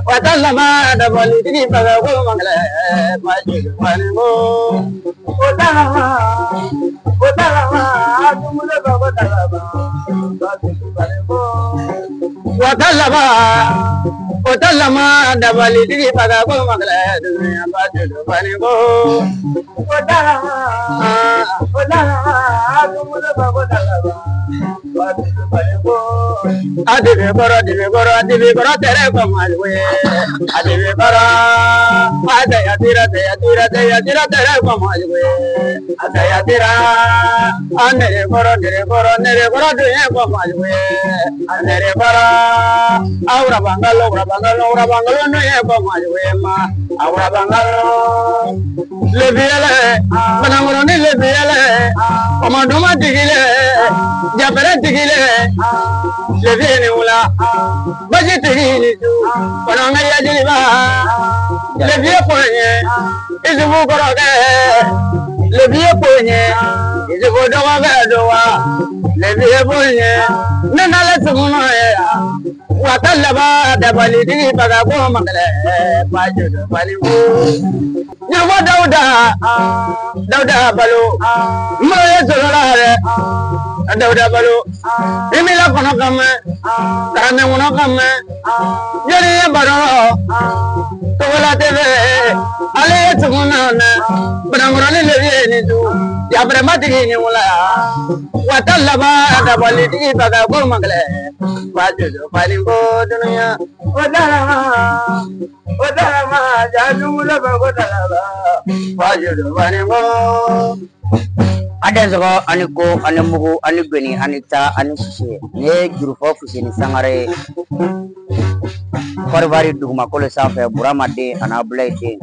Watalama dabalitigi baga ko mangale bajidu banigo. Watalama watalama dumule baga talaba bajidu banigo. Watalama watalama dabalitigi baga ko mangale dunya bajidu banigo. Watalama watalama dumule baga talaba bajidu banigo. Adibe koro adibe koro adibe koro tere komalwe. Adibe koro adaya tira daya tira daya tira tere komalwe. Adaya tira anere koro nere koro nere koro duye komalwe. Anere koro aura bangalo aura bangalo aura bangalo nuye komalwe ma aura bangalo. Lebiele banangoro ni lebiele komanduma tigile jabere tigile lebiele wula baji tigi su kɔnɔŋa yajiliba lebiye koɲɛ izubu kɔrɔkɛ lebiye koɲɛ izubu dɔgɔkɛ don wa lebiye koɲɛ ne n'ale sumunu ye wata laban dabalitigi baga ko magɛlɛ bajudu baliku ɲɛfɔ Dawuda Dawuda balo mɔgɔ ye sɔrɔla yɛrɛ Dawuda balo i m'i la kɔnɔ kan mɛn karamɛ kɔnɔ kan mɛn jeli ye baro togola tɛ fɛ ale ye tugun na mɛn banankɔrɔnin de bɛ nin du yabrɛmatigi ni wula wata laban dabalitigi baga ko magɛlɛ bajudu baliko dunuya. Watalama watalama jadumule baga talaba bajudu baliko. Adɛsɔgɔ ani ko ani mugu ani goni ani ta ani sise nin ye jurufɔ Fuseni Sangare ye Kɔdiwari dugumakolo sanfɛ Burama den ani Abulayi den.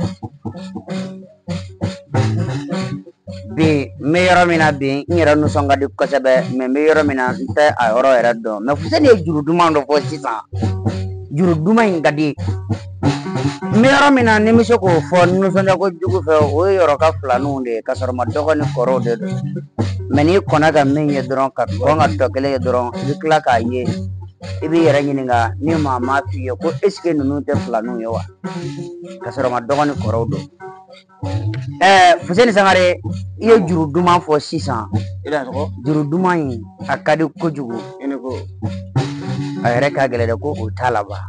Bi n bɛ yɔrɔ min na bi n yɛrɛ nisɔn ka di kosɛbɛ mɛ n bɛ yɔrɔ min na n tɛ a yɔrɔ yɛrɛ dɔn mɛ Fuseni ye juru duman dɔ fɔ sisan juru duman in ka di n bɛ yɔrɔ min na ni n bɛ se k'o fɔ nisɔndiya kojugu fɛ o ye yɔrɔ ka filaninw de ye ka sɔrɔ ma dɔgɔ ni kɔrɔw de don mɛ n'i kɔnna ka min ye dɔrɔn ka kɔn ka tɔ kelen ye dɔrɔn i bɛ tila k'a ye i b'i yɛrɛ ɲininka ni maa m'a f'i ye ko esike ninnu tɛ filaninw ye wa ka sɔrɔ ma dɔgɔ ni kɔrɔw don. Fuseni Sangare i ye juru duman fɔ sisan juru duman in a ka di kojugu a yɛrɛ ka gɛlɛn dɛ ko o t'a laban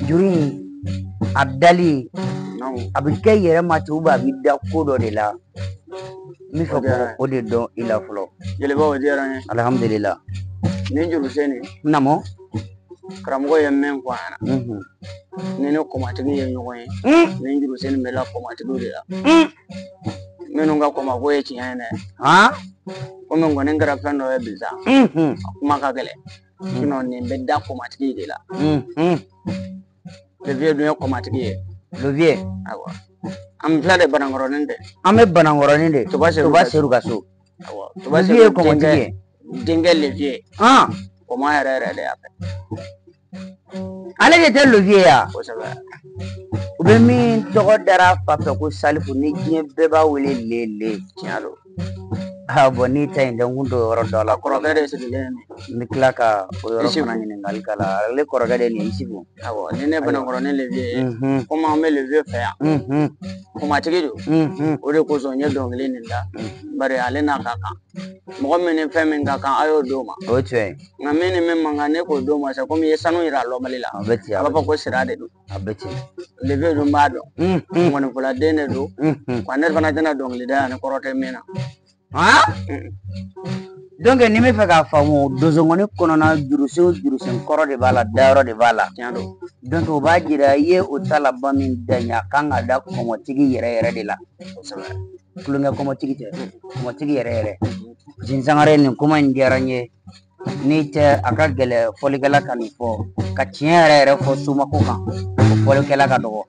juru in a dali a bɛ kɛ i yɛrɛ ma ten a bɛ da ko dɔ de la n bɛ fɛ k'o de dɔn i la fɔlɔ. Jeliba o diyara n ye. Alihamudulila. Nin jurusen nin. Naamu. Karamɔgɔ ye min fɔ a ɲɛna. Ni ne kɔmatigi ye ɲɔgɔn ye. Nin jurusen nin bɛ la kɔmatigiw de la. Minnu ka kɔmako ye tiɲɛ ye dɛ. Komi n kɔni kɛra fɛn dɔ ye bi sa. A kuma ka gɛlɛn. Sinon nin bɛ da kɔmatigi de la. Leviye dun ye kɔmatigi ye. Leviye. Awɔ. An filɛ de Banankɔrɔnin de. An bɛ Banankɔrɔnin de. Toba Seru ka so. Awɔ. Leviye ye kɔmatigi ye. Denkɛ Leviye. Kɔma yɛrɛ yɛrɛ de y'a fɛ. Ale de tɛ Leviye ya. Kosɛbɛ. U bɛ min tɔgɔ dara fa fɛ ko Salifu ni diɲɛ bɛɛ b'a wele le. Tiɲɛ don. Bɔn n'i ta in tɛ n kun t'o yɔrɔ dɔn a la. Kɔrɔkɛ de sigilen n bɛ tila ka o yɔrɔ fana ɲininkali k'a la ale kɔrɔkɛ de nin ye Isifu. Awɔ ni ne Banankɔrɔnin Leviye ye komi an bɛ Leviye fɛ yan kɔmatigi don o de kosɔn n ye dɔnkili nin da bari ale n'a ka kan mɔgɔ min ni fɛn min ka kan a y'o d'o ma. O ye tiɲɛ ye. Nka min ni min man kan ne k'o d'o ma sa komi i ye sanu yira a lɔbali la. A bɛ ten a b'a fɔ ko sira de don. A bɛ ten. Leviye dun b'a dɔn. Ŋɔnifɔla den de don. Wa ne fana tɛna dɔnkili da yan ni kɔrɔ tɛ min na. Donc ni bɛ fɛ k'a faamu donsongɔni kɔnɔna jurusen o jurusen kɔrɔ de b'a la dayɔrɔ de b'a la. Tiɲɛ don. Donc o b'a jira i ye o ta laban min da ɲɛ a kan ka da kɔmɔtigi yɛrɛ yɛrɛ de la. Kosɛbɛ. Tulonkɛ kɔmɔtigi tɛ kɔmɔtigi yɛrɛ yɛrɛ. Fuseni Sangare nin kuma in diyara n ye n'i tɛ a ka gɛlɛn fɔlikɛla ka nin fɔ ka tiɲɛ yɛrɛ yɛrɛ fɔ somako kan o fɔlikɛla ka dɔgɔ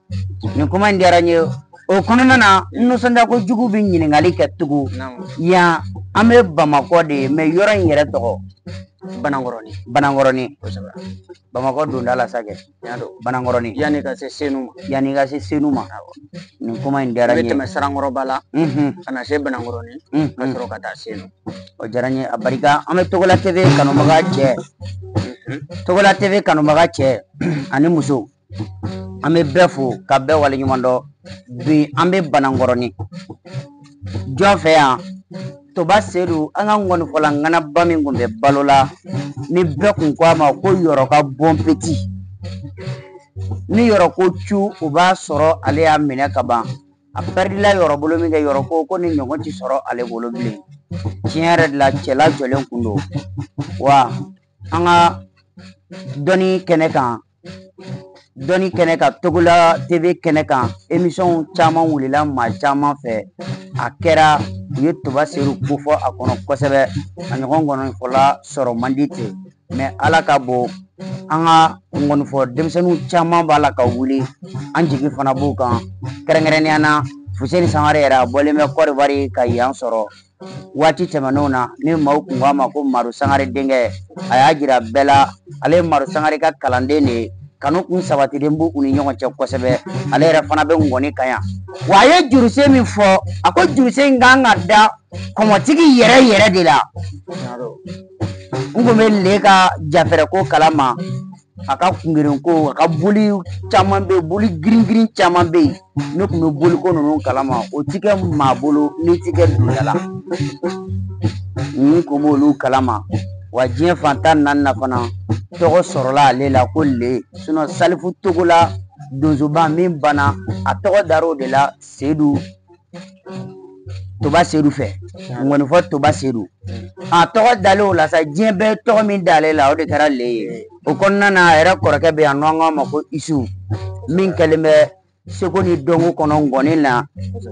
nin kuma in diyara n ye. O kɔnɔna na n nisɔndiya kojugu bɛ ɲininkali kɛ tugun yan an bɛ Bamakɔ de ye mɛ yɔrɔ in yɛrɛ tɔgɔ Banankɔrɔnin. Banankɔrɔnin. Kosɛbɛ. Bamakɔ donda la sa kɛ. Tiɲɛ don. Banankɔrɔnin. Yanni ka se Senu ma. Yanni ka se Senu ma. Nin kuma in diyara n ye. I bɛ tɛmɛ Sarankɔrɔba la. Ka na se Banankɔrɔnin. Ka sɔrɔ ka taa Senu. O diyara n ye a barika an bɛ Togola TV kanubaga cɛ Togola TV kanubaga cɛ ani muso, an bɛ bɛɛ fo ka bɛɛ waleɲuman dɔn. Bi an bɛ Banankɔrɔni jɔn fɛ yan, Toba Sedu, an ka ŋɔnifɔla ŋanaba min kun bɛ balo la, ni bɛɛ kun ko a ma ko yɔrɔ ka bon petit. Ni yɔrɔ ko cu, o b'a sɔrɔ ale y'a minɛ ka ban. A pɛridila yɔrɔ bolo min kɛ, yɔrɔ ko ko ni ɲɔgɔn ti sɔrɔ ale bolo bilen. Tiɲɛ yɛrɛ de la, cɛ lajɔlen kun don. Wa an ka dɔnni kɛnɛ kan, dɔnni kɛnɛ kan, Togola TV kɛnɛ kan, émission caman wulila maa caman fɛ. A kɛra u ye Toba Sedu kofɔ a kɔnɔ kosɛbɛ. A ɲɔgɔn ŋɔnifɔla sɔrɔ man di ten, mais Ala ka bon, an ka ŋɔnifɔ denmisɛnninw caman b'a la ka wuli, an jigi fana b'u kan. Kɛrɛnkɛrɛnnenya na, Fuseni Sangare yɛrɛ, a bɔlen bɛ Côte d'Ivoire ka yan sɔrɔ. Waati tɛmɛnenw na, ni maaw kun ko a ma ko Madu Sangare denkɛ, a y'a jira bɛɛ la ale ye Madu Sangare ka kalanden de ye. Kanu kun sabatilen b'u ni ɲɔgɔn cɛ kosɛbɛ. Ale yɛrɛ fana bɛ ŋɔni kan yan. Wa a ye jurusen min fɔ, a ko jurusen in kan ka da kɔmɔtigi yɛrɛ yɛrɛ de la. N kun bɛ le ka jafɛrɛ ko kalama, a ka kungirin ko, a ka boli caman bɛ yen, boli girin girin caman bɛ yen. Ne kun bɛ boliko ninnu kalama, o ti kɛ maa bolo n'i ti kɛ donda la. N kun b'olu kalama. Wa diɲɛ fantan naani na fana, tɔgɔ sɔrɔla ale la ko le. Sinon Salifu Togola donsoba min banna, a tɔgɔ dar'o de la Sedu, Toba Sedu fɛ, ŋɔnifɔ Toba Sedu. A tɔgɔ dalen o la sa, diɲɛ bɛɛ tɔgɔ min d'ale la, o de kɛra le ye. O kɔnɔna na, a yɛrɛ kɔrɔkɛ bɛ yan, n'an k'a ma ko Isu, min kɛlen bɛ seko ni dɔnko kɔnɔ ŋɔni na,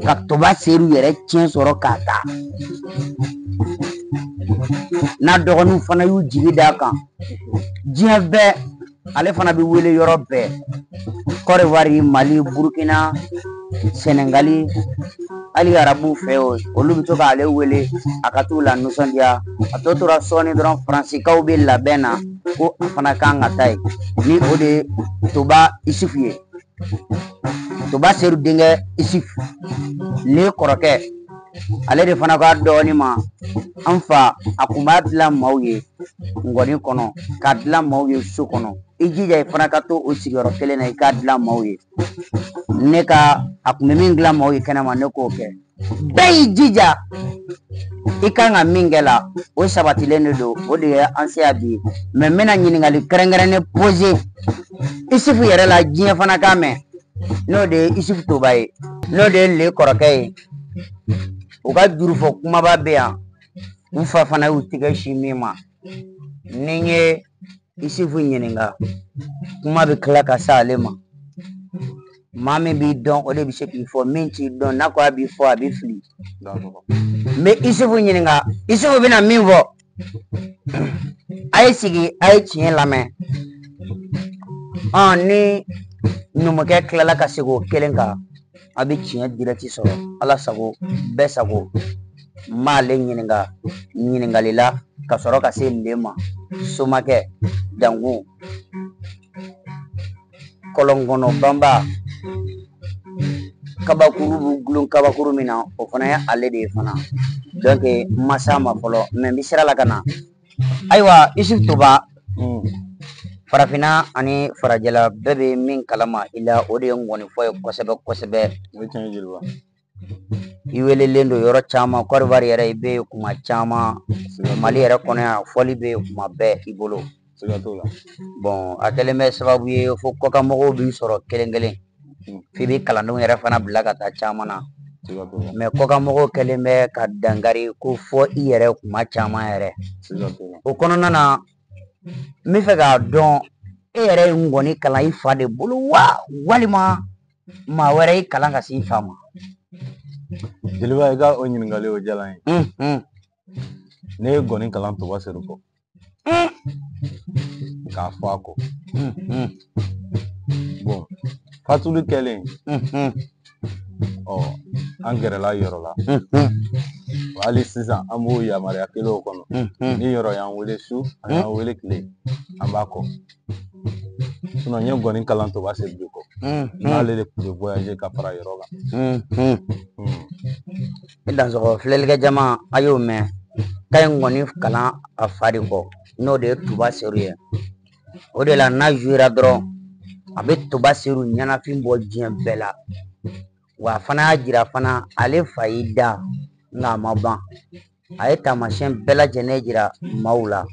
ka Toba Sedu yɛrɛ tiɲɛ sɔrɔ k'a ta. N'a dɔgɔninw fana y'u jigi d'a kan, diɲɛ bɛɛ ale fana bɛ wele yɔrɔ bɛɛ, Côte d'Ivoire, Mali, Burukina, Sɛnɛgali, hali arabuw fɛ o, olu bɛ to k'ale wele a ka t'u la nisɔndiya. A tɔ tora sɔɔni dɔrɔn, Faransikaw bɛ labɛn na ko a fana kan ka taa yen. Ni o de ye Toba Isufu ye, Toba Sedu denkɛ Isufu, ne kɔrɔkɛ, ale de fana k'a dɔgɔnin ma, an fa, a kun b'a dilan maaw ye ngɔni kɔnɔ, k'a dilan maaw ye so kɔnɔ. I jija i fana ka to o sigiyɔrɔ kelen na, i k'a dilan maaw ye. Ne ka a kun bɛ min dilan maaw ye kɛnɛma, ne k'o kɛ. Bɛɛ y'i jija i kan ka min kɛ la, o sabatilen de don, o de ye an se yan bi. Mais n bɛna ɲininkali kɛrɛnkɛrɛnnen poser Isufu yɛrɛ la, diɲɛ fana k'a mɛn, n'o de ye Isufu Toba ye, n'o de ye le kɔrɔkɛ ye. U ka jurufɔ kumaba bɛ yan, u fa fana y'u tigɛ si min ma. Ni n ye Isufu ɲininka, kuma bɛ tila ka s'ale ma. Maa min b'i dɔn, o de bɛ se k'i fɔ. Min t'i dɔn, n'a ko a b'i fɔ, a bɛ fili. N bɛ Isufu ɲininka, Isufu bɛna min fɔ, a ye sigi, a ye tiɲɛ lamɛn. Ni numukɛ tilala ka segin o kelen kan, a bɛ tiɲɛ direct sɔrɔ. Ala sago, bɛɛ sago. N b'ale ɲininka ɲininkali la ka sɔrɔ ka se le ma. Somakɛ Dangu, kɔlɔnkɔnɔ banba, kabakuru b'u gulon kabakuru min na, o fana ye ale de ye fana. Donc n ma s'a ma fɔlɔ, mais n bɛ sira la ka na. Ayiwa, Isufu Toba, farafinna ani farajɛla bɛɛ bɛ min kalama i la, o de ye ŋɔnifɔ ye kosɛbɛ kosɛbɛ. O ye tiɲɛ ye, jeliba. I welelen don yɔrɔ caman, Côte d'Ivoire yɛrɛ i bɛ yen kuma caman, Mali yɛrɛ kɔnɔ yan fɔli bɛ yen kuma bɛɛ i bolo. Siga t'o la. Bon, a kɛlen bɛ sababu ye fo kɔkanmɔgɔw b'i sɔrɔ kelen kelen, f'i bɛ kalandenw yɛrɛ fana bila ka taa caman na. Siga t'o la. Mais kɔkanmɔgɔw kɛlen bɛ ka dankari ko fɔ i yɛrɛ kuma caman yɛrɛ. Siga t'o la. O kɔnɔna na, n bɛ fɛ k'a dɔn, e yɛrɛ ye ŋɔni kalan i fa de bolo wa, walima maa wɛrɛ y'i kalan ka se i fa ma? Jeliba, i ka o ɲininkali o diyara n ye. Ne ye ŋɔni kalan Toba Sedu kɔ, k'a fɔ a kɔ. Bon, fatuli kɛlen, ɔ an gɛrɛla yɔrɔ la. Hali sisan an b'o yamaruya kelenw kɔnɔ. Ni yɔrɔ y'an wele su, an y'an wele tile, an b'a kɔ. Sinon n ye ŋɔni kalan Toba Sedu de kɔ. N'ale de tun bɛ voyager ka fara yɔrɔ kan. I dansɔgɔ filɛlikɛ jama, a y'o mɛn k'a ye ŋɔni kalan a fa de kɔ, n'o de ye Toba Sedu ye. O de la n'a jouera dɔrɔn a bɛ Toba Seru ɲɛnafin bɔ diɲɛ bɛɛ la. Wa a fana y'a jira fana ale fa y'i da nka a ma ban. A ye taamasiyɛn bɛɛ lajɛlen jira maaw la.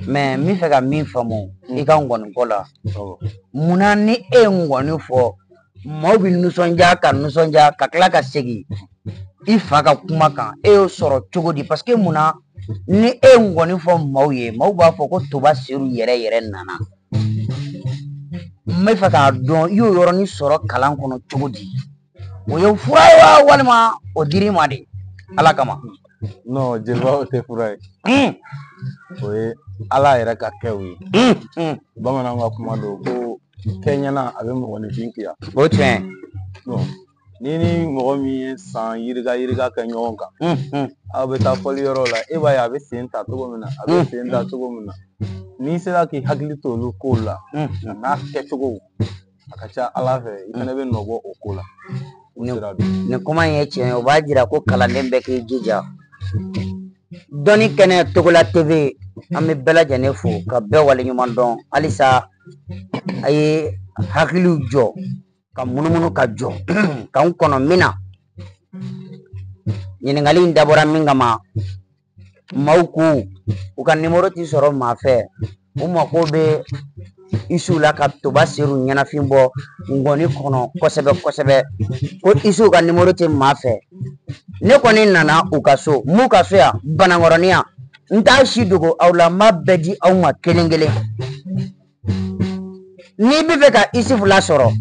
Mais n bɛ fɛ ka min faamu i ka ngɔniko la, munna ni e ye ngɔni fɔ maaw bɛ nisɔndiya ka nisɔndiya ka tila ka segin i fa ka kuma kan, e y'o sɔrɔ cogo di? Parce que munna ni e ye ngɔni fɔ maaw ye, maaw b'a fɔ ko Toba Seru yɛrɛ yɛrɛ nana. N bɛ fɛ k'a dɔn i y'o yɔrɔnin sɔrɔ kalan kɔnɔ cogo di? O ye fura ye wa walima o dir'i ma de Ala kama? Non, jeliba, o tɛ fura ye. O ye Ala yɛrɛ ka kɛw ye. Bamananw ka kuma don ko kɛɲɛna a bɛ mɔgɔninfin kiya. O tiɲɛ. Ni ni mɔgɔ min ye san yirika yirika kɛ ɲɔgɔn kan, aw bɛ taa fɔli yɔrɔ la, e b'a ye a bɛ sen ta cogo min na, a bɛ sen da cogo min na. N'i sera k'i hakili to olu kow la, a n'a kɛcogo, a ka ca Ala fɛ i fana bɛ nɔ bɔ o ko la. Nin kuma in ye tiɲɛ ye, o b'a jira ko kalanden bɛɛ k'i jija. Dɔnni kɛnɛ Togola TV, an bɛ bɛɛ lajɛlen fo ka bɛɛ waleɲuman dɔn. Halisa a ye hakiliw jɔ ka munumunu ka jɔ ka n kɔnɔ min na. Ɲininkali in dabɔra min kama, maaw ko u ka nimoro ti sɔrɔ maa fɛ, u mako bɛ Isuw la ka Toba Seru ɲɛnafin bɔ ngɔni kɔnɔ kosɛbɛ kosɛbɛ, ko Isuw ka nimoro tɛ maa fɛ. Ne kɔni nana u ka so, m'u ka so yan Banankɔrɔni yan, n t'a si dogo aw la, n b'a bɛɛ di aw ma kelen kelen. N'i bɛ fɛ ka Isufu lasɔrɔ,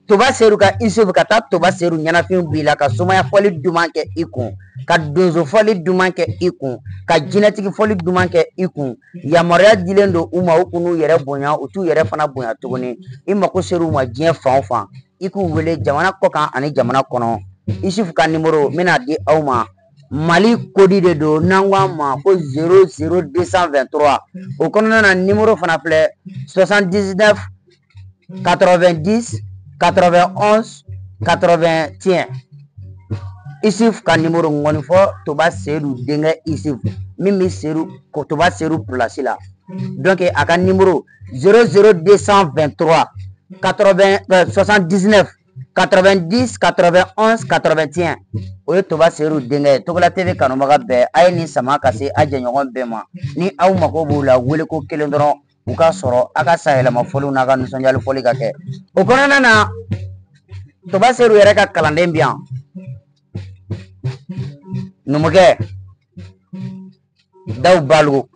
Toba Seru ka Isufu ka taa Toba Seru ɲɛnafin b'i la, ka sumaya fɔli duman kɛ i kun, ka donso fɔli duman kɛ i kun, ka jinɛtigi fɔli duman kɛ i kun. Yamaruya dilen don u ma, u kun n'u yɛrɛ bonya, u t'u yɛrɛ fana bonya tuguni. I mako ser'u ma diɲɛ fan o fan, i k'u wele jamana kɔ kan ani jamana kɔnɔ. Isufu ka nimoro n bɛna di aw ma. Mali kodi de don, n'an ko a ma ko 00223. O kɔnɔna na nimoro fana filɛ 79 90 91 81. Isuf ka nimoro ngɔni fɔ Toba Seru denkɛ Isuf min bɛ Seru Toba Seru place la. Donc a ka nimoro 00223 80 79 90 91 81. O ye Toba Seru denkɛ ye. Togola TV kanubaga bɛɛ, a ye nin sama ka se a jɛɲɔgɔn bɛɛ ma. Ni aw mako b'u la, wele ko kelen dɔrɔn u ka sɔrɔ a ka sayɛlɛma fɔliw n'a ka nisɔndiyali fɔli ka kɛ. O kɔnɔna na Toba Seru yɛrɛ ka kalanden bi yan, numukɛ Dawu Balo,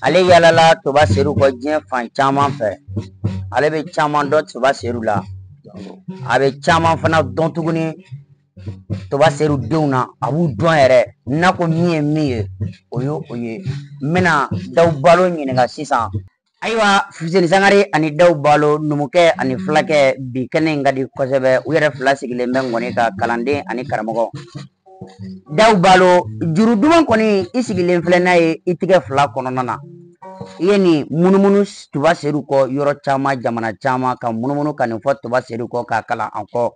ale yaalala Toba Seru kɔ diɲɛ fan caman fɛ. Ale bɛ caman dɔn Toba Seru la, a bɛ caman fana dɔn tuguni Toba Seru denw na, a b'u dɔn yɛrɛ. N'a ko min ye min ye, o ye o ye. N bɛna Dawu Balo ɲininka sisan. Ayiwa, Fuseni Sangare ani Dawu Balo, numukɛ ani fulakɛ, bi kɛnɛ in ka di kosɛbɛ. U yɛrɛ fila sigilen bɛ ngɔni kan, kalanden ani karamɔgɔ. Dawu Balo, juru duman kɔni i sigilen filɛ n'a ye i tigɛ fila kɔnɔna na. I ye nin munumunu Toba Seru kɔ yɔrɔ caman, jamana caman, ka munumunu ka nin fɔ Toba Seru kɔ k'a kalan an kɔ.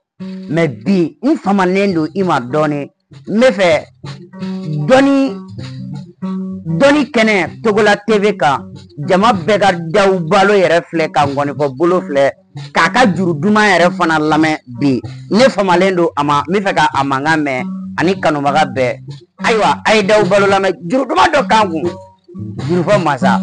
Mais bi n famanen don i ma dɔɔnin. N bɛ fɛ dɔnni kɛnɛ Togola TV kan, jama bɛɛ ka Dawu Balo yɛrɛ filɛ, ka ngɔnifɔ bolo filɛ, k'a ka juru duman yɛrɛ fana lamɛn bi. Ne famalen don a ma, n bɛ fɛ ka a mankan mɛn ani kanubaga bɛɛ. Ayiwa, a ye Dawu Balo lamɛn, juru duman dɔ k'an kun, jurufɔ masa.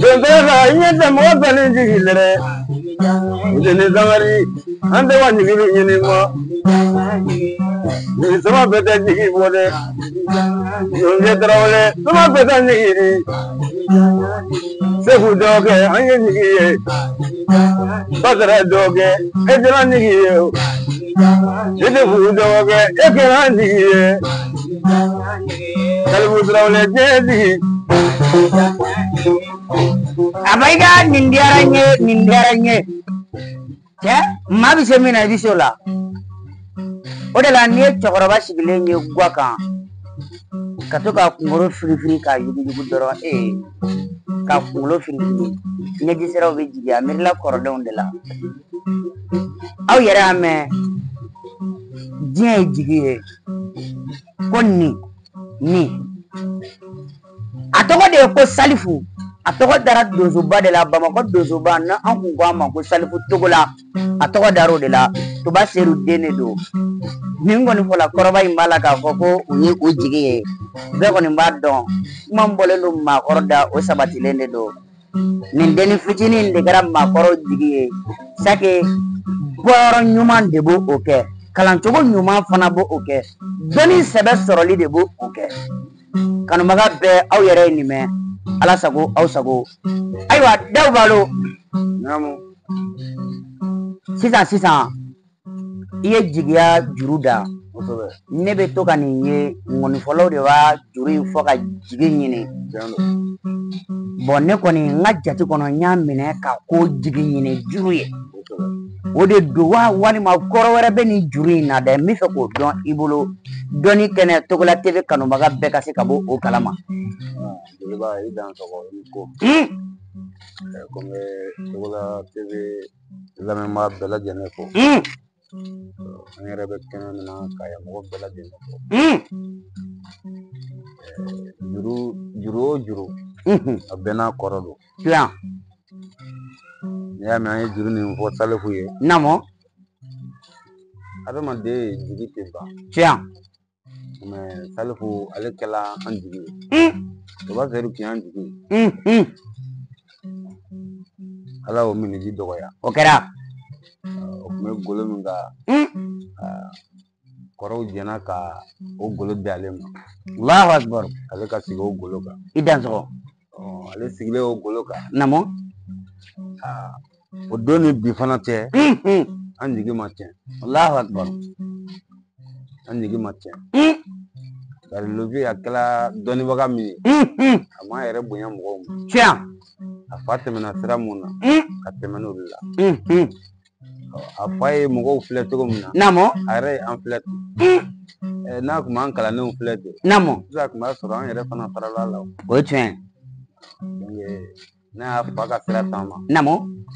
Dontɔla i ɲɛ tɛ mɔgɔ fɛn jigi dɛ. Fuseni Sangare, an tɛ wa jigi ɲini ma. Ni sama bɛɛ tɛ jigi bɔ dɛ. Donkɛ Tarawele, sama bɛɛ tɛ jigi di. Segu dɔgɔkɛ, an ye jigi ye. Basara dɔgɔkɛ, e kɛra jigi ye. Sedefu dɔgɔkɛ, e kɛra jigi ye. Salifu Tarawele, diɲɛ jigi. A Mayiga, nin diyara n ye, nin diyara n ye. Cɛ, maa bɛ se min na, i bɛ se o la. O de la, n'i ye cɛkɔrɔba sigilen ye guwa kan ka to k'a kunkolo firifiri k'a yuguyugu dɔrɔn, ee, k'a kunkolo firifiri, ɲɛji siraw bɛ jigin, a miirila kɔrɔlenw de la. Aw yɛrɛ y'a mɛn, diɲɛ ye jigi ye. Ko nin nin, a tɔgɔ de ye ko Salifu. A tɔgɔ dara donsoba de la, Bamakɔ donsoba, n'an kun ko a ma ko Salifu Togola. A tɔgɔ dar'o de la. Tuba Seru den de don. Nin kɔni fɔla, kɔrɔba in b'a la k'a fɔ ko u ye u jigi ye. Bɛɛ kɔni b'a dɔn, kuma min bɔlen don maakɔrɔ da, o sabatilen de don. Nin dennin fitinin de kɛra maakɔrɔw jigi ye. Sake bɔyɔrɔ ɲuman de b'o o kɛ, kalancogo ɲuman fana b'o o kɛ, dɔnni sɛbɛ sɔrɔli de b'o o kɛ. Kanubaga bɛɛ, aw yɛrɛ ye nin mɛn. Ala sago, aw sago. Ayiwa, Dawu Balo. Naamu. Sisan sisan, i ye jigiya juru da. Kosɛbɛ. Ne bɛ to ka nin ye, ŋɔnifɔlaw de b'a juru in fɔ ka jigi ɲini. Tiɲɛ don. Bɔn, ne kɔni n ka jate kɔnɔ, n y'a minɛ ka ko jigi ɲini juru ye. Kosɛbɛ. O de don wa, walima kɔrɔ wɛrɛ bɛ nin juru in na dɛ? N bɛ fɛ k'o dɔn i bolo, dɔnni kɛnɛ Togola TV kanubaga bɛɛ ka se ka bɔ o kalama. Jeliba, i dan sɔgɔ, i ko. Ko n bɛ Togola TV lamɛnbaa bɛɛ lajɛlen fo. An yɛrɛ bɛ kɛnɛ min na, ka yan mɔgɔ bɛɛ lajɛlen fo. Juru, juru o juru, a bɛɛ n'a kɔrɔ don. N'i y'a mɛn an ye juru nin fɔ Salifu ye, adamaden jigi tɛ ban. Mɛ Salifu, ale kɛla an jigi ye. Tuba Seru tun y'an jigi ye. Ala y'o miniji dɔgɔya. O kɛra. O tun bɛ golo min kan, kɔrɔw jɛnna ka o golo di ale ma. Allahu akbar. Ale ka sigi o golo kan. I dansɔgɔ. Ale sigilen o golo kan. O don ni bi fana cɛ, an jigi ma tiɲɛ. Allahu akbar. An jigi ma tiɲɛ. Bari Lobi, a kɛla dɔnnibaga min ye, a m'a yɛrɛ bonya mɔgɔw ma. A fa tɛmɛna sira mun na, a tɛmɛn'o de la. A fa ye mɔgɔw filɛ cogo min na, a yɛrɛ ye an filɛ ten. N'a tun b'an kalandenw filɛ ten, sisan tun b'a sɔrɔ an yɛrɛ fana farala la. O ye tiɲɛ. N'a y'a fa ka sira taama,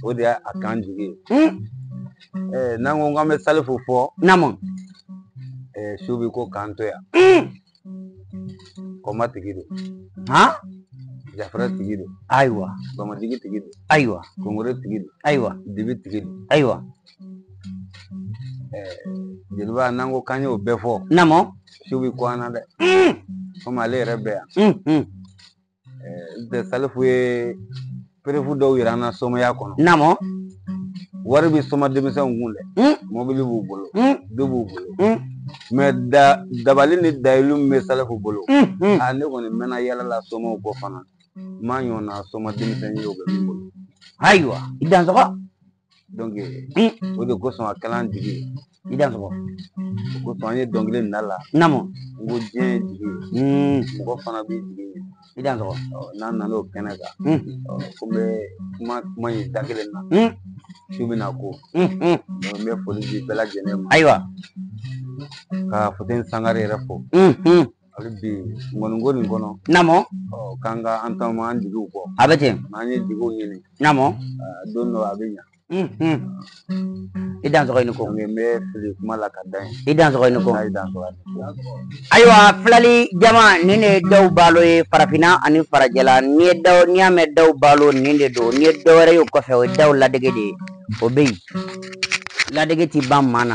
o de y'a k'an jigi ye. N'an ko k'an bɛ Salifu fɔ, su bɛ ko k'an to yan. Kɔma tigi don. Jafɛrɛ tigi don. Bamadigi tigi don. Kongore tigi don. Dibi tigi don. Jeliba, n'an ko k'an y'o bɛɛ fɔ, su bɛ ko an na dɛ. Komi ale yɛrɛ bɛ yan. N tɛ Salifu ye preuve dɔw yira an na somaya kɔnɔ. Wari bɛ soma denmisɛnw kun dɛ. Mobili b'u bolo. Du b'u bolo. Mɛ da dabali ni dayilu min bɛ Salifu bolo. A ne kɔni mɛnna yala la somaw kɔ fana. N m'a ɲɔgɔnna soma denmisɛnnin ye o bɛ min bolo. Ayiwa, i dansɔgɔ. Donc o de kosɔn a kɛla an jigi ye. I dansɔgɔ. O kosɔn an ye dɔnkili nin da la. N ko diɲɛ ye jigi ye. Mɔgɔ fana b'i jigi ɲɛ. I dansɔgɔ. N'an nana o kɛnɛ kan, ko n bɛ kuma kuma in da kelen na. Su bɛna ko. Donc n bɛ foli di bɛɛ lajɛlen ma. Ka Fuseni Sangare yɛrɛ fo. Hali bi ŋɔniko nin kɔnɔ. K'an ka an taama an jigiw kɔ. A bɛ ten. N'an ye jigiw ɲini. Don dɔ a bɛ ɲa. I dansɔgɔ, i ni ko. Donc n bɛ fili kuma la ka da yen. I dansɔgɔ, i ni ko. I dansɔgɔ. Ayiwa, filali jama, nin de ye Dawu Balo ye farafinna ani farajɛla. N'i ye Dawu, n'i y'a mɛn Dawu Balo, nin de don. N'i ye dɔ wɛrɛ ye o kɔfɛ, o ye Dawu ladege de ye. O bɛ yen. Ladege ti ban maa na.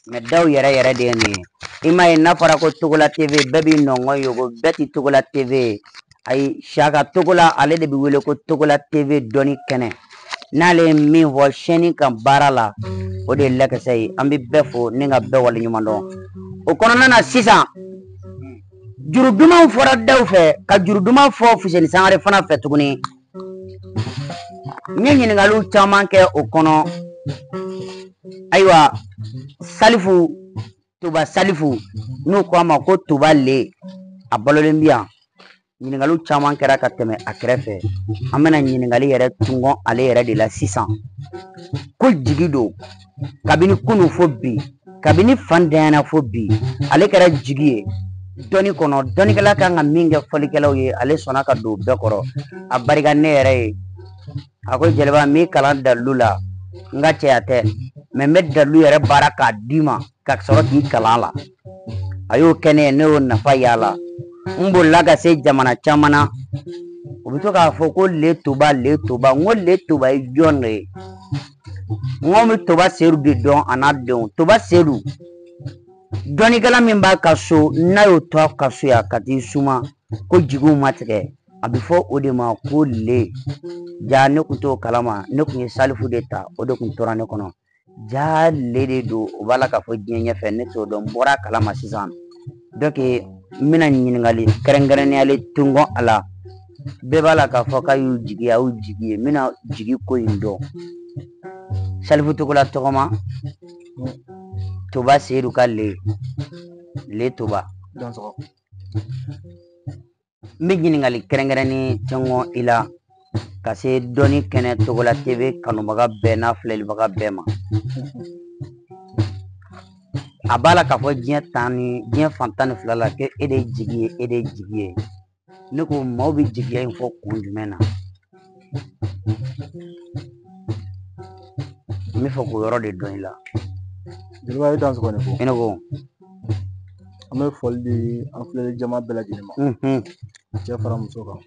Mɛ Dawu yɛrɛ yɛrɛ de ye nin ye. I m'a ye, n'a fɔra ko Togola TV, bɛɛ b'i nɔngɔn yogo, bɛɛ ti Togola TV ye. Ayi, Siyaka Togola, ale de bɛ wele ko Togola TV dɔnni kɛnɛ. N'ale ye min fɔ chaîne kan baara la, o de ye lɛkɛsɛ ye. An bɛ bɛɛ fo ni ka bɛɛ waleɲuman dɔn. O kɔnɔna na sisan, juru dumanw fɔra daw fɛ, ka juru duman fɔ Fuseni Sangare fana fɛ tuguni. N ye ɲininkaliw caman kɛ o kɔnɔ. Ayiwa, Salifu, Toba Salifu, n'u ko a ma ko Toba Le, a balolen bɛ yan. Ɲininkaliw caman kɛra ka tɛmɛ a kɛrɛfɛ. An bɛna ɲininkali yɛrɛ tungɔ ale yɛrɛ de la sisan. Ko jigi don, kabini kunun fo bi, kabini fan danyana fo bi, ale kɛra jigi ye dɔnni kɔnɔ. Dɔnnikɛla kan ka min kɛ fɔlikɛlaw ye, ale sɔnna ka don bɛɛ kɔrɔ. A barika ne yɛrɛ ye. A ko jeliba, n b'i kalan dalilu la, n ka cɛya tɛ, mɛ n bɛ dalilu yɛrɛ baara k'a d'i ma ka sɔrɔ k'i kalan la. A y'o kɛ ne ye, ne y'o nafa y'a la. N bolila ka se jamana caman na, u bɛ to k'a fɔ ko Le Toba, Le Toba. N ko Le Toba ye jɔn de ye? N ko bɛ Toba Seyidu de dɔn a n'a denw. Toba Seyidu, dɔnnikɛla min b'a ka so, n'a y'o to a ka so yan ka t'i suma ko jigiw ma tigɛ, a bɛ fɔ o de ma ko Le. Ja ne kun t'o kalama, ne kun ye Salifu de ta, o de kun tora ne kɔnɔ. Ja Le de don, o b'a la k'a fɔ diɲɛ ɲɛfɛ, ne t'o dɔn, n bɔra a kalama sisan. Donc n bɛna ɲininkali kɛrɛnkɛrɛnnenya tungɔ a la. Bɛɛ b'a la k'a fɔ k'a y'u jigi ye, a y'u jigi ye. N bɛna jigi ko in dɔn. Salifu Togola tɔgɔma, Toba Seyidu ka Le, Le Toba. N bɛ ɲininkali kɛrɛnkɛrɛnnen tɛngɔ i la ka se dɔnni kɛnɛ Togola TV kanubaga bɛɛ n'a filɛlibaga bɛɛ ma. A b'a la k'a fɔ diɲɛ tan ni diɲɛ fan 12 la k'e de ye jigi ye, e de ye jigi ye. Ne ko maaw bɛ jigiya in fɔ kun jumɛn na? N bɛ fɛ k'o yɔrɔ de dɔn i la. Jeliba, e dansɔgɔ ne ko. I ne ko. An bɛ foli di an filɛli jama bɛɛ lajɛlen ma. Cɛ fara muso kan.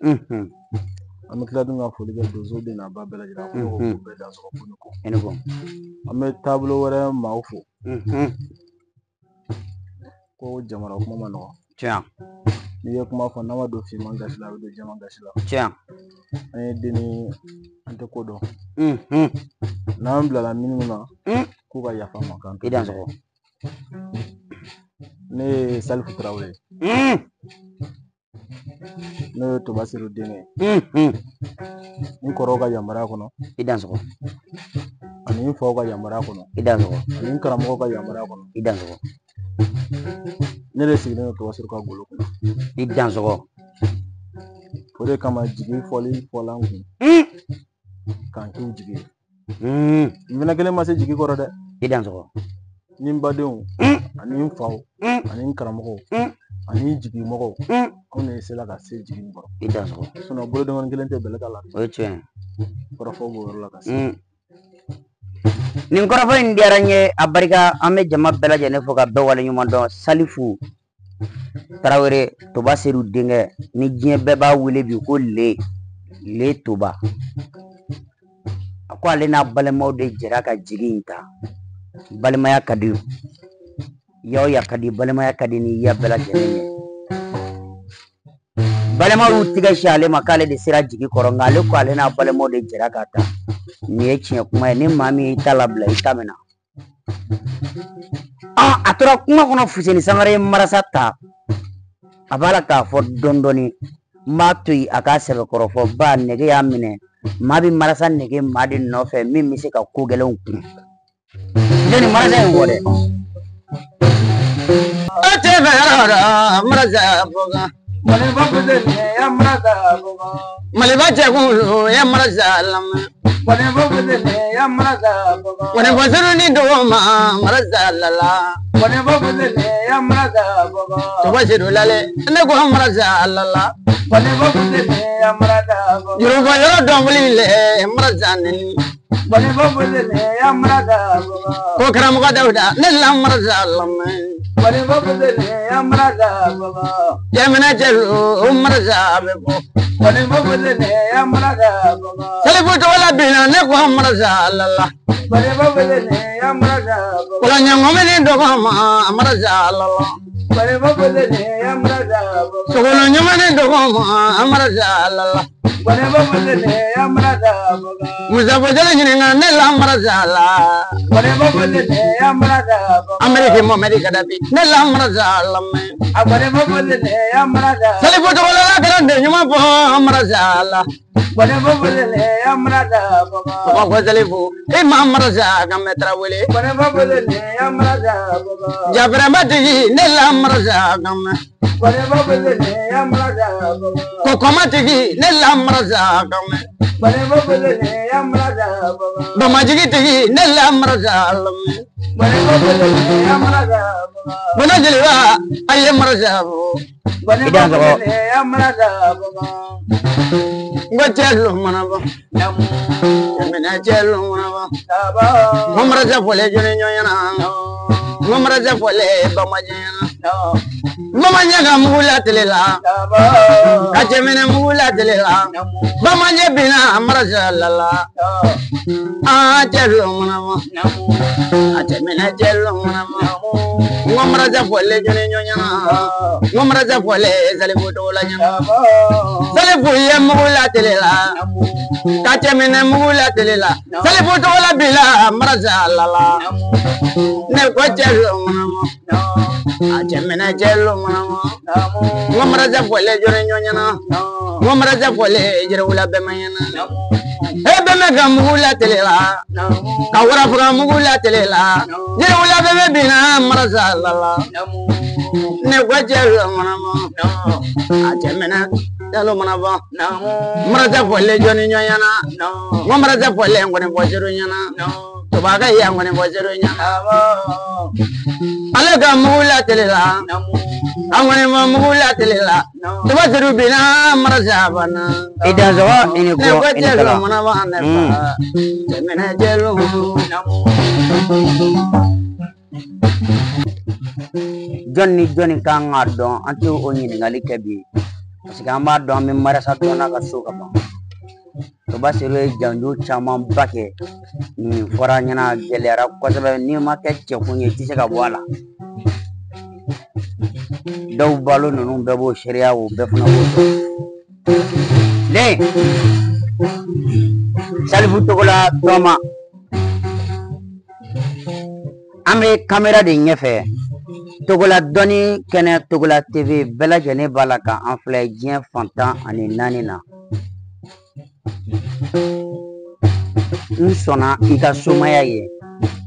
An bɛ tila dun ka foli kɛ donso den n'a ba bɛɛ lajɛlen. A ko ko bɛɛ dansɔgɔ ko ne ko. I ne ko. An bɛ taabolo wɛrɛ maaw fo. Ko jamana kuma ma nɔgɔn. Tiɲɛ. N'i ye kuma fɔ, n'a ma don finman gasi la, a bɛ don jɛman gasi la. Tiɲɛ. An ye den ni an tɛ ko dɔn. N'an bilala minnu na, k'u ka yafa an ma k'an I dansɔgɔ. Ne ye Salifu Tarawele ye. Ne ye Toba Seyidu denkɛ ye. N kɔrɔw ka yamaruya kɔnɔ. I dansɔgɔ. Ani n faw ka yamaruya kɔnɔ. I dansɔgɔ. Ani n karamɔgɔw ka yamaruya kɔnɔ. I dansɔgɔ. Ne de sigilen don Toba Seyidu ka golo kunna. I dansɔgɔ. O de kama jigi fɔli fɔla n kun. K'an k'u jigi ye. N fana kelen ma se jigi kɔrɔ dɛ. I dansɔgɔ. Ni n badenw, ani n faw, ani n karamɔgɔw, ani n jigimɔgɔw, anw de sera ka se jigi in kɔrɔ. I dansɔgɔ. Sinon bolodenkɔni kelen tɛ bɛlɛ ta la. O ye tiɲɛ ye. Kɔrɔfɔ b'o yɔrɔ la ka se. Nin kɔrɔfɔ in diyara n ye, a barika. An bɛ jama bɛɛ lajɛlen fo ka bɛɛ waleɲuman dɔn. Salifu Tarawele, Toba Seyidu denkɛ, ni diɲɛ bɛɛ b'a wele bi ko Le, Le Toba. A ko ale n'a balimaw de jɛra ka jigi in ta. Balimaya ka di, yaw ya ka di, balimaya ka di ni ya bɛɛ lajɛlen ye. Balimaw y'u tigɛ si ale ma k'ale de sera jigi kɔrɔ, nka ale ko ale n'a balimaw de jɛra k'a ta. Nin ye tiɲɛ kuma ye, ni maa min y'i ta labila, i ta minɛ. A tora kuma kɔnɔ, Fuseni Sangare ye marasa ta. A b'a la k'a fɔ dɔɔni dɔɔni. N b'a to yen a k'a sɛbɛkɔrɔ fɔ, ba nege y'a minɛ. Maa bɛ marasa nege maa de nɔfɛ min bɛ se ka ko gɛlɛnw kun. Fuseni, marasa in fɔ dɛ. E tɛ fɛ yɔrɔ dɔ, marasa bɔkan. Maliba Fuseni ya marasa bɔkan. Maliba cɛkulu ya marasa lamɛn. Maliba Fuseni ya marasa bɔkan. Maliba suru ni dɔgɔma marasa lala. Maliba Fuseni ya marasa bɔkan. Toba Seyidu lale, ne ko marasa lala. Maliba Fuseni ya marasa bɔkan. Yoruba yɔrɔ dɔnkili le marasa nini. Maliba Fuseni ya marasa bɔkan. Ko karamɔgɔ Dawuda, ne la marasa lamɛn. Maliba Fuseni ya marasa bɔkan. Jɛminɛ cɛlu marasa bɛ bɔ. Maliba Fuseni ya marasa bɔkan. Salifu Togola binna, ne ko marasa lala. Maliba Fuseni ya marasa bɔkan. Kɔlɔnɲɛngɔmi ni dɔgɔma marasa lala. Sogolo ɲuman dogo amara la Musa Bojala ɲininka ne la marasa la Ameriki Mohamɛdi Kadafi ne la marasa la mɛ Salifu Togola la kɛra den ɲuman fɔ marasa la Bamakɔ Salifu e ma marasa ka mɛ Tarawele Jafɛrɛma tigi ne la marasa ka mɛ Kɔkɔma tigi ne la marasa ka mɛ Bamajigi tigi ne la marasa la mɛ Bana jeliba a ye marasa fɔ I dansɔgɔ. N ko cɛ mana bɔ cɛminɛ cɛ mana bɔ n ko marasa fɔlen jɔni ɲɔgɔn ɲɛna n ko marasa fɔlen bamaji ɲɛna bamaɲɛ ka mugu la tele la ka cɛminɛ mugu la tele la bamaɲɛ binna marasa la la aa cɛ mana bɔ a cɛminɛ cɛ mana bɔ n ko marasa fɔlen jɔni ɲɔgɔn ɲɛna n ko marasa fɔlen Salifu Togola ɲɛna Salifu ye mugu la tele la ka cɛminɛ mugu la tele la Salifu Togola bila marasa la la ne ko cɛ mana bɔ a cɛminɛ cɛ mana bɔ n ko marasa fɔlen jɔni ɲɔgɔn ɲɛna n ko marasa fɔlen jɛrɛwula bɛɛ ma ɲɛna e bɛɛ ka mugu la tele la ka warafaga mugu la tele la jɛrɛwula bɛɛ bɛ binna marasa la la ne ko cɛ mana bɔ a cɛminɛ cɛ mana bɔ marasa fɔlen jɔni ɲɔgɔn ɲɛna n ko marasa fɔlen nkɔni fɔ seru ɲɛna tubakɛ ye nkɔni fɔ seru ɲɛna ale ka mugu la tele la an kɔni ma mugu la tele la tuba seru binna marasa banna I dansɔgɔ i ni ne ko ko i ni cɛ kala. mana bɔ ne fa cɛminɛ cɛ Jɔn ni jɔnni kan k'a dɔn an tɛ o ɲininkali kɛ bi parce que an b'a dɔn an bɛ marasa dɔnna ka so ka ban. Toba Seru ye janjo camanba kɛ nin fɔra an ɲɛna a gɛlɛyara kosɛbɛ n'i ma kɛ cɛkun ye i tɛ se ka bɔ a la. Dɔw balo ninnu bɛɛ b'o seereya o bɛɛ fana b'o dɔn. Ne Salifu Togola tɔma an bɛ kamera de ɲɛfɛ Togola dɔnni kɛnɛ Togola TV bɛɛ lajɛlen b'a la ka an filɛ diɲɛ fan 14 na. N sɔnna i ka somaya ye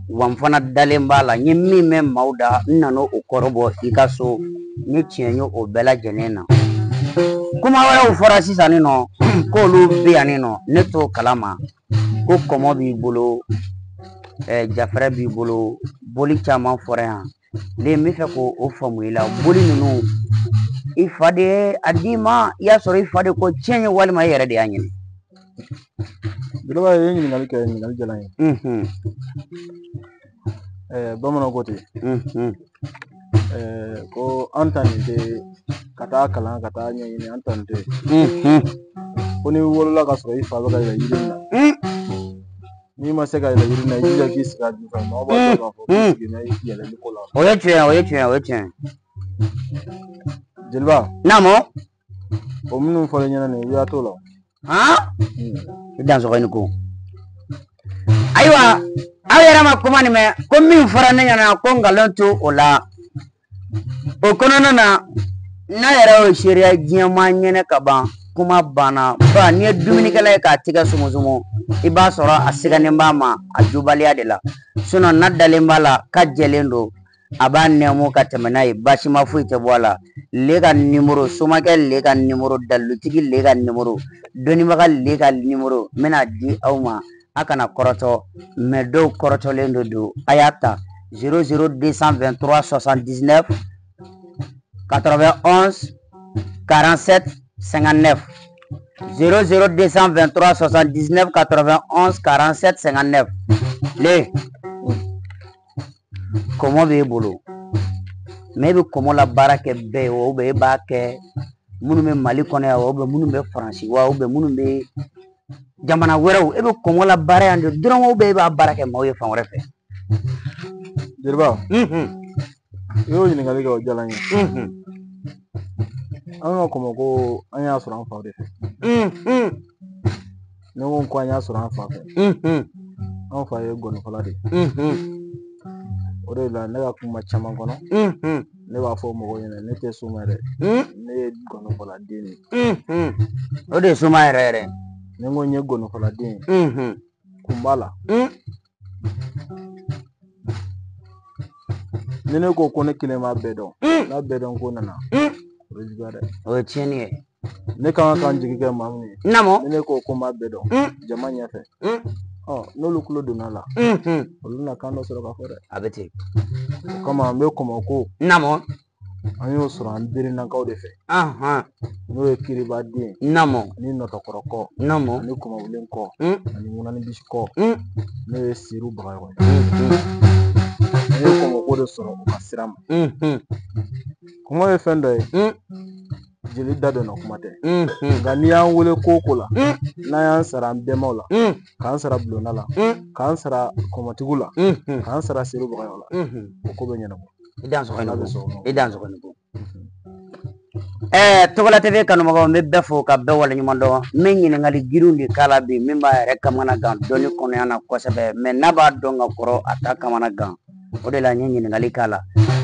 wa n fana dalen b'a la n ye min mɛn maaw da n nana o kɔrɔbɔ i ka so ni tiɲɛ ye o bɛɛ lajɛlen na. Kuma wɛrɛw fɔra sisan nin nɔ k'olu bɛ yan nin nɔ ne t'o kalama ko kɔmɔ b'i bolo jafɛrɛ b'i bolo boli caman fɔra yan ne n bɛ fɛ k'o faamu i la boli ninnu i fa de ye a d'i ma i y'a sɔrɔ i fa de ko tiɲɛ ye walima i yɛrɛ de y'a ɲini. Jeliba ye ɲininkali kɛ ɲininkali diyara n ye. Bamananw ko ten ko an ta nin tɛ ka taa kalan ka taa ɲɛɲini an ta nin tɛ ko n'i wolola ka sɔrɔ i fa bɛ ka yɛlɛ yiri in na n'i ma se ka yɛlɛ yiri in na i jija k'i sigi a ju fɛ maaw b'a dɔn k'a fɔ k'i seginna i yɛlɛli ko la. O ye tiɲɛ ye o ye tiɲɛ ye o ye tiɲɛ ye. Jeliba. Naamu. O minnu fɔlen ɲɛna nin ye i b'a t'o la. Han? I dansɔgɔ i ni ko. Ayiwa aw yɛrɛ ma kuma nin mɛn ko min fɔra ne ɲɛna ko nkalon t'o o la o kɔnɔna na n'a yɛrɛ y'o seereya diɲɛmaa ɲɛnɛ ka ban kuma banna ba n'i ye dumunikɛla ye k'a tigɛ sumusumu i b'a sɔrɔ a sigannen b'a ma a jubaliya de la sinon n'a dalen b'a la k'a jɛlen don a b'a nɛmu ka tɛmɛ n'a ye baasima foyi tɛ bɔ a la le ka nimoro somakɛ le ka nimoro dalilutigi le ka nimoro dɔnnibaga le ka nimoro n bɛna di aw ma a kana kɔrɔtɔ mɛ dɔw kɔrɔtɔlen de don a y'a ta 00 223 79 91 47 59 00 223 79 91 47 59 le kɔmɔ b'e bolo mɛ e bɛ kɔmɔ la baara kɛ bɛɛ ye o e b'a kɛ minnu bɛ Mali kɔnɔ yan o minnu bɛ Faransi wa o minnu bɛ jamana wɛrɛw e bɛ kɔmɔ la baara yan de dɔrɔn o e b'a baara kɛ maaw ye fan wɛrɛ fɛ. Jeliba. I y'o ɲininkali kɛ, o diyara n ye. An ka kɔmɔko, an y'a sɔrɔ an fa de fɛ. Ne ko an y'a sɔrɔ an fa fɛ. An fa ye gɔnifɔla de ye. O de la ne ka kuma caman kɔnɔ, ne b'a fɔ mɔgɔw ɲɛna, ne tɛ soma dɛ, ne ye gɔnifɔla den de ye. O de ye soma yɛrɛ yɛrɛ. Ne ko n ye gɔnifɔla den ye, kun b'a la. Ni ne ko ne kelen b'a bɛɛ dɔn, n'a bɛɛ dɔn ko nana, o bɛ juguya dɛ. O ye tiɲɛni ye. Ne kan ka n jigi kɛ maa min ye. Naamu. Ni ne ko n b'a bɛɛ dɔn, jama ɲɛfɛ. N'olu tulo donna la, olu na kan dɔ sɔrɔ ka fɔ dɛ. A bɛ ten. O kama an bɛ kɔmɔko. Naamu. An y'o sɔrɔ an berenakaw de fɛ. N'o ye Kiriba den. Naamu. Ani Nɔtɔkɔrɔ kɔ. Naamu. Ani Kɔmɔwulen kɔ. Ani Ŋunani Bisi kɔ. N'o ye Seru Bagayɔgɔ ye. An ye kɔmɔko de sɔrɔ u ka sira ma. Kɔmɔ ye fɛn dɔ ye. Jeli da donna kuma tɛ. Nka n'i y'an wele ko o ko la, n'an y'an sara an bɛnbaw la, k'an sara bulonda la, k'an sara kɔmɔtigiw la, k'an sara Seru Bagayɔgɔ la, o ko bɛ ɲɛnabɔ. I dan sɔgɔ ni ko. I dan sɔgɔ ni ko. Togola TV kanubagaw, n bɛ bɛɛ fo ka bɛɛ waleɲuman dɔn. N bɛ ɲininkali girinw de k'a la bi, min b'a yɛrɛ kamana gan dɔnni kɔnɔya na kosɛbɛ, mɛ n'a b'a dɔn ka kɔrɔ a t'a kamana gan. O de la n ye ɲininkali k'a la.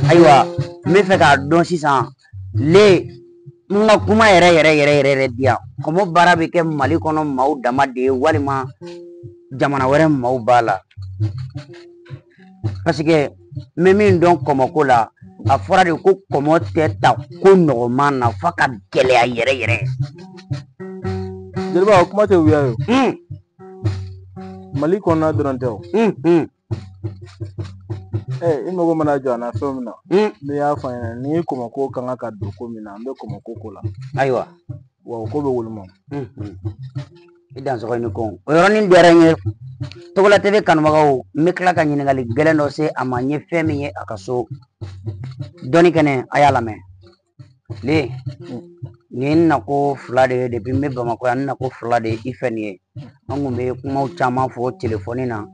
Ayiwa, n bɛ fɛ k'a dɔn sisan, le n ka kuma yɛrɛ yɛrɛ yɛrɛ yɛrɛ yɛrɛ di yan. Kɔmɔ baara bɛ kɛ Mali kɔnɔ maaw dama de ye, walima jamana wɛrɛ maaw b'a la? Parce que n bɛ min dɔn kɔmɔko la, a fɔra de ko kɔmɔ tɛ ta ko nɔgɔman na f'a ka gɛlɛya yɛrɛ yɛrɛ. Jeliba, o kuma tɛ wuya ye o. Mali kɔnɔna dɔrɔn tɛ o. I mago mana jɔ a na fɛn min na, ne y'a fɔ a ɲɛna, ni kɔmɔko kan ka don ko min na, an bɛ kɔmɔko ko la. Ayiwa. Wa o ko bɛ woloma. I dan sɔgɔ ni ko. O yɔrɔnin diyara n ye. Togola TV kanubagaw, n bɛ tila ka ɲininkali gɛlɛn dɔ se a ma, n ye fɛn min ye a ka so. Dɔnni kɛnɛ, a y'a lamɛn. Le, nin ye n nako fila de ye depuis n bɛ Bamakɔ yan, n nako fila de ye i fɛ nin ye. An kun bɛ kumaw caman fɔ telefɔni na.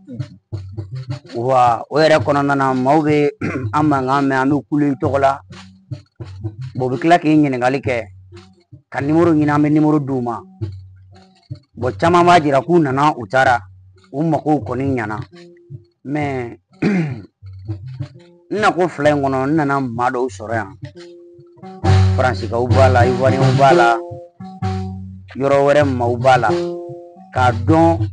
Wa o yɛrɛ kɔnɔna na, maaw bɛ an mankan mɛn, an bɛ kule i tɔgɔ la. Bon, u bɛ tila k'i ɲininkali kɛ, ka nimoro ɲini, an bɛ nimoro d'u ma. Bon, caman b'a jira k'u nana, u taara, u makow kɔni ɲɛna. Mɛ n nako fila in kɔnɔ, n nana maa dɔw sɔrɔ yan. Faransikaw b'a la, Ivoiriyɛnw b'a la, yɔrɔ wɛrɛ maaw b'a la. K'a dɔn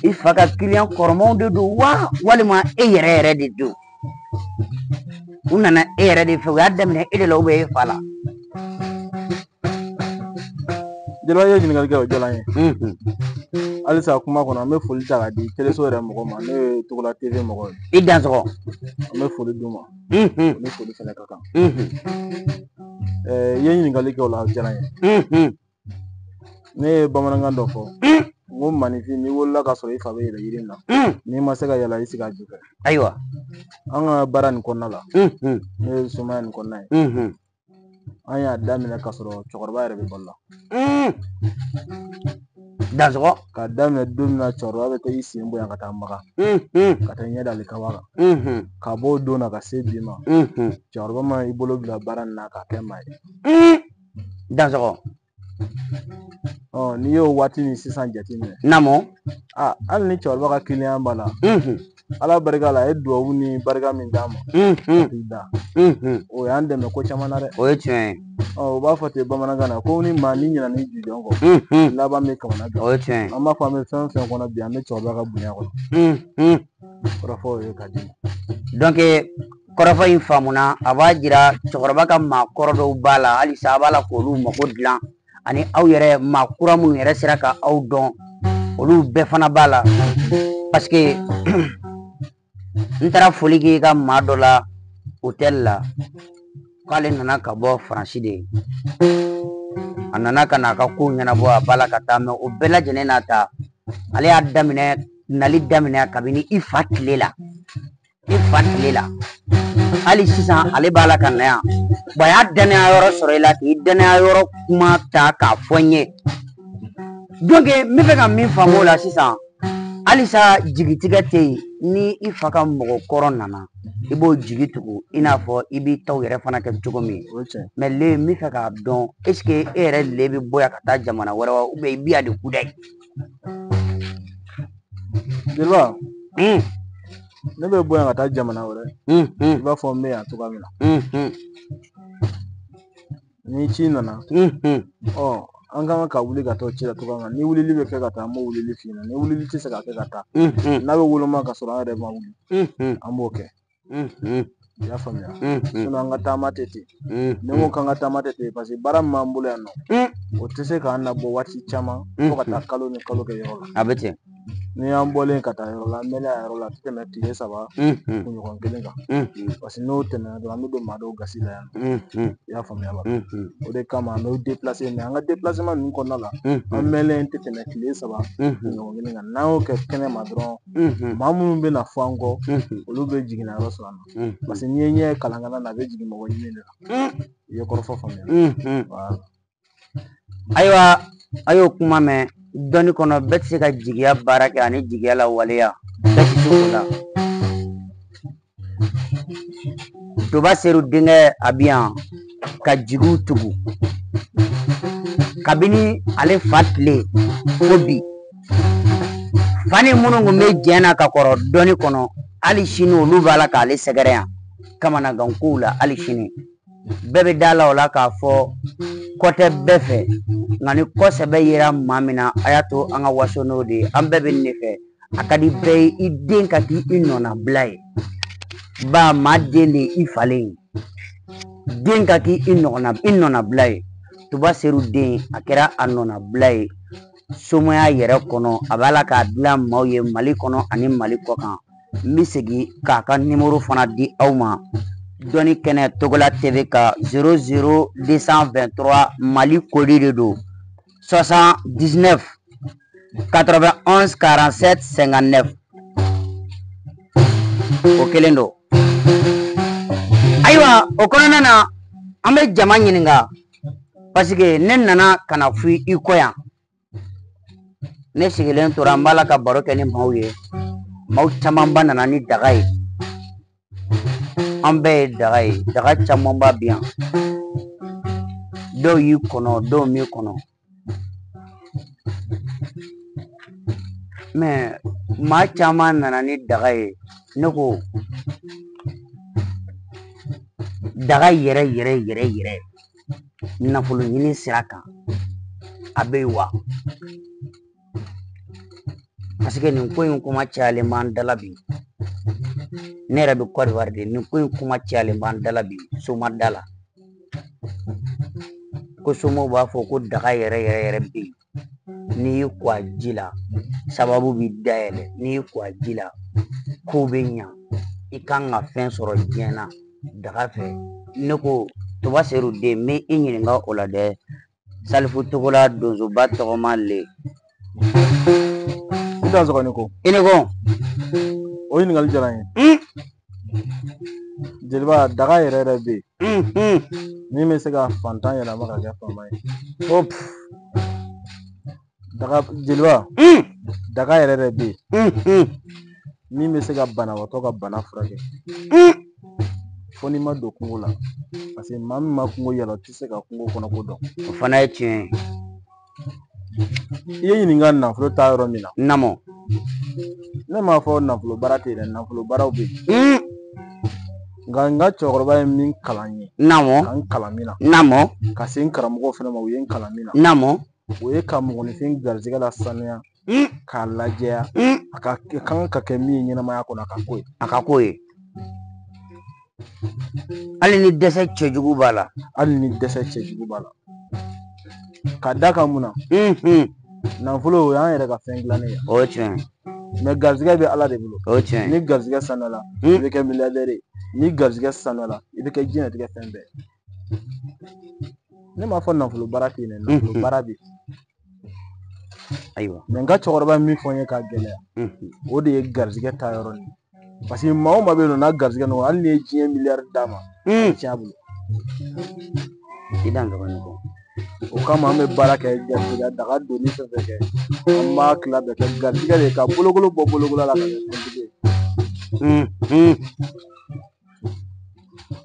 i fa ka kiliyan kɔrɔmaw de don wa, walima e yɛrɛ yɛrɛ de don? U nana e yɛrɛ de fɛ, u y'a daminɛ e de la, e fa la? Jeliba, ye ɲininkali kɛ, o diyara n ye. Halisa kuma kɔnɔ, an bɛ foli ta k'a di teleso yɛrɛ mɔgɔ ma, n'o ye Togola TV mɔgɔ ye. I dan sɔgɔ. An bɛ foli d'u ma. O ni foli fɛnɛ ka kan. I ye ɲininkali kɛ o la, o diyara n ye. Ne ye bamanankan dɔ fɔ. N ko maninfin, n'i wolola ka sɔrɔ i fa bɛ yɛlɛ yiri in na, n'i ma se ka yɛlɛ, i sigi a ju fɛ. Ayiwa. An ka baara nin kɔnɔna la, n'o ye somaya nin kɔnɔna ye, an y'a daminɛ k'a sɔrɔ cɛkɔrɔba yɛrɛ bɛ balo la. Dansɔgɔ. K'a daminɛ don min na cɛkɔrɔba bɛ taa i sen bɔ yan ka taa Makan, ka taa ɲɛ da ale kaba kan. Ka bɔ o don na ka se bi ma, cɛkɔrɔba ma i bolo bila baara nin na k'a kɛ maa ye. Dansɔgɔ. N'i y'o waati ni sisan jateminɛ. Naamu. Hali ni cɛkɔrɔba ka kiliyan b'a la, Ala barika la, a ye duwawu ni barika min d'a ma, k'i da. O y'an dɛmɛ ko caman na dɛ. O ye tiɲɛ ye. U b'a fɔ ten bamanankan na ko ni maa ni ɲinɛ ni jujɔn kɔ, laban bɛ kamana gan. O ye tiɲɛ ye. An b'a fɔ an bɛ fɛn o fɛn kɔnɔ bi, an bɛ cɛkɔrɔba ka bonya kɔnɔ. Kɔrɔfɔ ye ka di. Donc kɔrɔfɔ in faamuna, a b'a jira cɛkɔrɔba ka maa kɔrɔ dɔw b'a la, halisa a b'a la k'olu mako dilan, ani aw yɛrɛ maa kura minnu yɛrɛ sera ka aw dɔn, olu bɛɛ fana b'a la. Parce que n taara foli k'i ka maa dɔ la hôtel la, k'ale nana ka bɔ Faransi de. A nana ka n'a ka kow ɲɛnabɔ, a b'a la ka taa, mɛ o bɛɛ lajɛlen n'a ta, ale y'a daminɛ nali daminɛ kabini i fa tile la. I fa tile la. Hali sisan ale b'a la ka na yan. Bon, a y'a danaya yɔrɔ sɔrɔ i la, k'i danaya yɔrɔ kuma ta k'a fɔ n ye. Donc n bɛ fɛ ka min faamu o la sisan, halisa jigitigɛ tɛ yen ni i fa ka mɔgɔ kɔrɔ nana. I b'o jigi tugu i n'a fɔ i b'i taw yɛrɛ fana kɛ cogo min. O ye tiɲɛ. Mais le, n bɛ fɛ k'a dɔn, est ce que e yɛrɛ le bɛ bɔ yan ka taa jamana wɛrɛ wa, ou bien i bɛ yan de kudayi? Jeliba, ne bɛ bɔ yan ka taa jamana wɛrɛ. I b'a fɔ n bɛ yan cogoya min na. Ni ci nana, ɔ an kan ka wuli ka taa ci la cogoya min na, ni wulili bɛ kɛ ka taa, an b'o wulili f'i ɲɛna. Ni wulili tɛ se ka kɛ ka taa, n'a bɛ woloma ka sɔrɔ an yɛrɛ ma wuli, an b'o kɛ. I y'a faamuya? Sinon an ka taama tɛ ten. Ni n ko k'an ka taama tɛ ten, parce que baara min b'an bolo yan nɔ, o tɛ se k'an nabɔ waati caman fo ka taa kalo ni kalo kɛ yɔrɔ la. A bɛ ten. Ni y'an bɔlen ka taa yɔrɔ la, an mɛnna yɔrɔ la, a tɛ tɛmɛ tile 3 kunɲɔgɔn kelen kan. Parce que n'o tɛmɛna dɔrɔn, an bɛ don maa dɔw gasi la yan nɔ. I y'a faamuya ba? O de kama an bɛ déplacer, mais an ka déplacement ninnu kɔnɔna la, an mɛnlen tɛ tɛmɛ tile 3 kunɲɔgɔn kelen kan. N'an y'o kɛ kɛnɛ ma dɔrɔn, maa minnu bɛ na fɔ an kɔ, olu bɛ jiginna yɔrɔ sɔrɔ an na. Parce que n'i ye ɲɛ kalankala na, a bɛ jigin mɔgɔ ɲini de la. I ye kɔrɔfɔ faamuya? Ayiwa, a y'o kuma mɛn. Dɔnni kɔnɔ, bɛɛ tɛ se ka jigiya baara kɛ ani jigiya lawaleya, bɛɛ tɛ se o la. Toba Seru denkɛ a bɛ yan ka jigiw tugu kabini ale fa tile fo bi. Fa ni minnu tun bɛ jɛn na ka kɔrɔ dɔnni kɔnɔ, hali sini olu b'a la k'ale sɛgɛrɛ yan kamanagan kow la. Hali sini bɛɛ bɛ da la o la k'a fɔ kɔ tɛ bɛɛ fɛ, nka ni kɔ sɛbɛ yera maa min na, a y'a to an ka waso n'o de ye. An bɛɛ bɛ nin de fɛ. A ka di bɛɛ ye i den ka k'i nɔnabila ye. Ba maa den de ye i falen ye, den ka k'i i nɔnabila ye. Toba Seru den, a kɛra a nɔnabila ye somaya yɛrɛ kɔnɔ. A b'a la k'a dilan maaw ye Mali kɔnɔ ani Mali kɔ kan. N bɛ segin k'a ka nimoro fana di aw ma. Dɔnni kɛnɛ Togola TV ka 00223, Mali kodi de don, 79 91 47 59, o kelen don. Ayiwa, o kɔnɔna na, an bɛ jama ɲininka, parce que ne nana ka na f'i i kɔ yan. Ne sigilen tora, n b'a la ka baro kɛ ni maaw ye. Maaw camanba nana ni daga ye. An bɛɛ ye daga ye, daga camanba bɛ yan. Dɔw y'i kɔnɔ, dɔw m'i kɔnɔ. Mais maa caman nana ni daga ye. Ne ko daga yɛrɛ yɛrɛ yɛrɛ yɛrɛ nafolo ɲini sira kan, a bɛ yen wa? Parce que nin ko in kuma cayalen b'an da la bi. Ne yɛrɛ bɛ Côte d'Ivoire de. Nin ko in kuma cayalen b'an da la bi, soma da la. Ko somaw b'a fɔ ko daga yɛrɛ yɛrɛ yɛrɛ bɛ yen. N'i y'i ko a ji la, sababu b'i dayɛlɛ. N'i y'i ko a ji la, kow bɛ ɲa. I kan ka fɛn sɔrɔ diɲɛ na daga fɛ. Ne ko Toba Seru den, n bɛ i ɲininka o la dɛ. Salifu Togola donsoba tɔgɔma le. I dansɔgɔ ni ko. I ni ko. O ɲininkali diyara n ye. Jeliba, daga yɛrɛ yɛrɛ bɛ yen min bɛ se ka fantan yɛlɛma ka kɛ faama ye. Daga, jeliba, daga yɛrɛ yɛrɛ bɛ yen min bɛ se ka banabaatɔ ka bana furakɛ fo n'i ma don kungo la, parce que maa min ma kungo yala, o tɛ se ka kungo kɔnɔ ko dɔn. O fana ye tiɲɛ ye. I ye ɲininka nafolo ta yɔrɔ min na. Naamu. Ne m'a fɔ nafolo baara tɛ yen dɛ, nafolo baaraw bɛ yen. Nka n ka cɛkɔrɔba ye min kalan n ye. Naamu. Ka n kalan min na. Naamu. Ka se n karamɔgɔw fana ma, u ye n kalan min na. Naamu. O ye ka mɔgɔninfin garizigɛ lasaniya. K'a lajɛya. A ka kan ka kɛ min ye ɲɛnamaya kɔnɔ, a ka ko ye. A ka ko ye. Hali ni dɛsɛ cɛjugu b'a la. Hali ni dɛsɛ cɛjugu b'a la. Ka da kan mun na? Nafolo, o y'an yɛrɛ ka fɛn dilannen ye. O ye tiɲɛ ye. Mais garizigɛ bɛ Ala de bolo. O ye tiɲɛ ye. Ni garizigɛ sanuyala, i bɛ kɛ milliardaire ye. Ni garizigɛ sanuyala, i bɛ kɛ diɲɛlatigɛ fɛn bɛɛ. Ne m'a fɔ nafolo baara tɛ yen dɛ, nafolo baara bɛ yen. Ayiwa. Mais n ka cɛkɔrɔba ye min fɔ n ye k'a gɛlɛya, o de ye garizigɛ ta yɔrɔ nin ye. Parce que maa o maa bɛ yen nɔ n'a garizigɛ nɔgɔ, hali n'i ye diɲɛ miliyari d'a ma, a bɛ tiɲɛ a bolo. I dansɔgɔ ni ko. O kama an bɛ baara kɛ garizigɛ daga donni fɛn fɛn kɛ, an b'a tila bɛɛ kɛ garizigɛ de ye, ka bolokolo bɔ bolokolo la ka kɛ fɛntigi ye.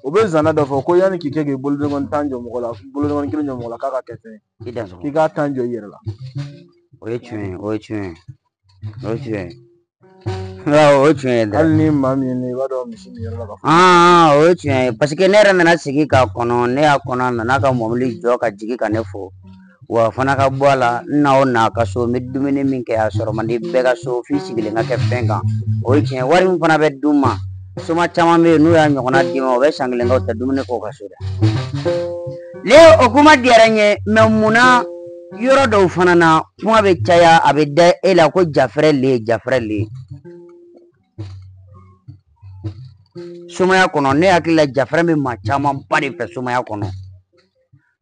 O bɛ zana dɔ fɔ ko yanni k'i kɛ k'i bolodenkɔni tan jɔ mɔgɔ la, bolodenkɔni kelen jɔ mɔgɔ la, k'a ka kɛ fɛn ye. I dansogo. K'i k'a tan jɔ i yɛrɛ la. O ye tiɲɛ ye, o ye tiɲɛ ye, o ye tiɲɛ ye. Awɔ, o ye tiɲɛ ye dɛ. Hali ni maa min ye ne, i b'a dɔn misi min yɔrɔ la ka fɔ. Aa, o ye tiɲɛ ye, parce que ne yɛrɛ nana sigi k'a kɔnɔ, ne y'a kɔnɔ, a nana ka mɔbili jɔ ka jigin ka ne fo. Wa fana ka bɔ a la, n na o n'a ka so, n bɛ dumuni min kɛ, a sɔrɔ man di bɛɛ ka so, f'i sigilen ka kɛ fɛn kan. O ye tiɲɛ ye. Wari min fana bɛ d'u ma, soma caman bɛ yen, n'u y'a ɲɔgɔnna d'i ma, u bɛ san kelen kɛ, u tɛ dumuni k'o ka so dɛ. Le o kuma diyara n ye, mɛ munna yɔrɔ dɔw fana na, kuma bɛ caya, a bɛ da e la ko Jafɛrɛ le, Jafɛrɛ le. Somaya kɔnɔ, ne hakili la Jafɛrɛ bɛ maa camanba de fɛ somaya kɔnɔ.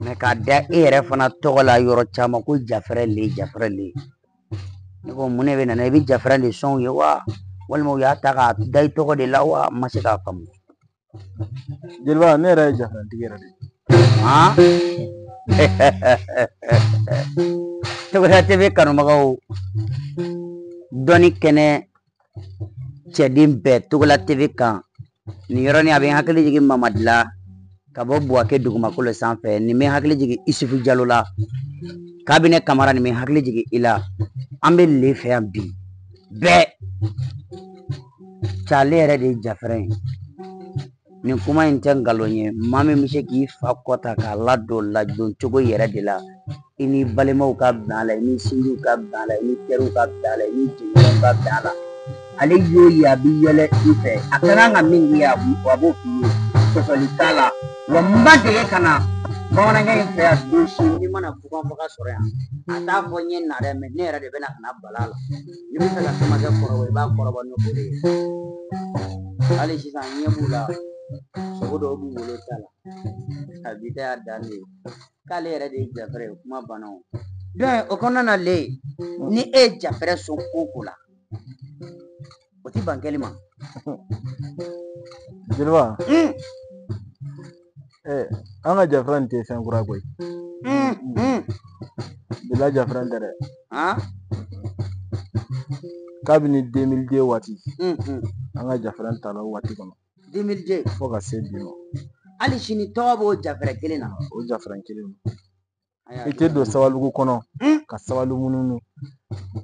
Mɛ k'a da e yɛrɛ fana tɔgɔ la yɔrɔ caman ko Jafɛrɛ le, Jafɛrɛ le. Ne ko mun de bɛ na, i bɛ Jafɛrɛ de sɔn u ye wa? Walima u y'a ta k'a da i tɔgɔ de la wa? N ma se k'a faamu. Jeliba, ne yɛrɛ ye Jafɛrɛntigi yɛrɛ de ye. Han? Togoda TV kanubagaw, dɔnni kɛnɛ cɛden bɛɛ Togola TV kan. Nin yɔrɔnin a bɛ n hakili jigin Mamadi la ka bɔ Buwake dugumakolo sanfɛ. Nin bɛ n hakili jigin Isufu Jalo la. Kabini Kamara, nin bɛ n hakili jigin i la. An bɛ le fɛ yan bi. Bɛɛ. Cale yɛrɛ de ye Jafɛrɛ ye. Nin kuma in tɛ nkalon ye. Maa min bɛ se k'i fa kɔ ta k'a ladon ladon cogo yɛrɛ de la. I ni balimaw ka bɛn a la, i ni sinjiw ka bɛn a la, i ni teriw ka bɛn a la, i ni jɛɲɔgɔnw ka bɛn a la. Ale y'o ye, a bɛ yɛlɛ i fɛ. A ka kan ka min k'i ye, a b'o f'i ye. Sɔsɔli t'a la. Wa n ma dege ka na bamanankɛ in fɛ yan don si, n'i mana buganfaga sɔrɔ yan, a t'a fɔ n ye na dɛ, mɛ ne yɛrɛ de bɛna ka na bala a la. N'i bɛ fɛ ka somakɛ kɔrɔbɔ, i b'a kɔrɔbɔ n'o de ye. Hali sisan ɲɛ b'u la, sogo dɔw b'u bolo ta la. A bi ta y'a dan de ye. K'ale yɛrɛ de ye Jafɛrɛ ye, kuma banna o. Donc o kɔnɔna na le, ni e ye Jafɛrɛ sɔn ko o ko la, o ti ban kɛli ma. Jeliba, an ka Jafɛrɛ nin tɛ fɛn kura koyi. Bila Jafɛrɛ tɛ dɛ. Kabini 2002 waati, an ka Jafɛrɛ tala o waati kɔnɔ. 2002. Fo ka se bi ma. Hali sini tɔgɔ b'o Jafɛrɛ kelen na. O Jafɛrɛ kelen na. I tɛ don Sabalibugu kɔnɔ ka sabali mununu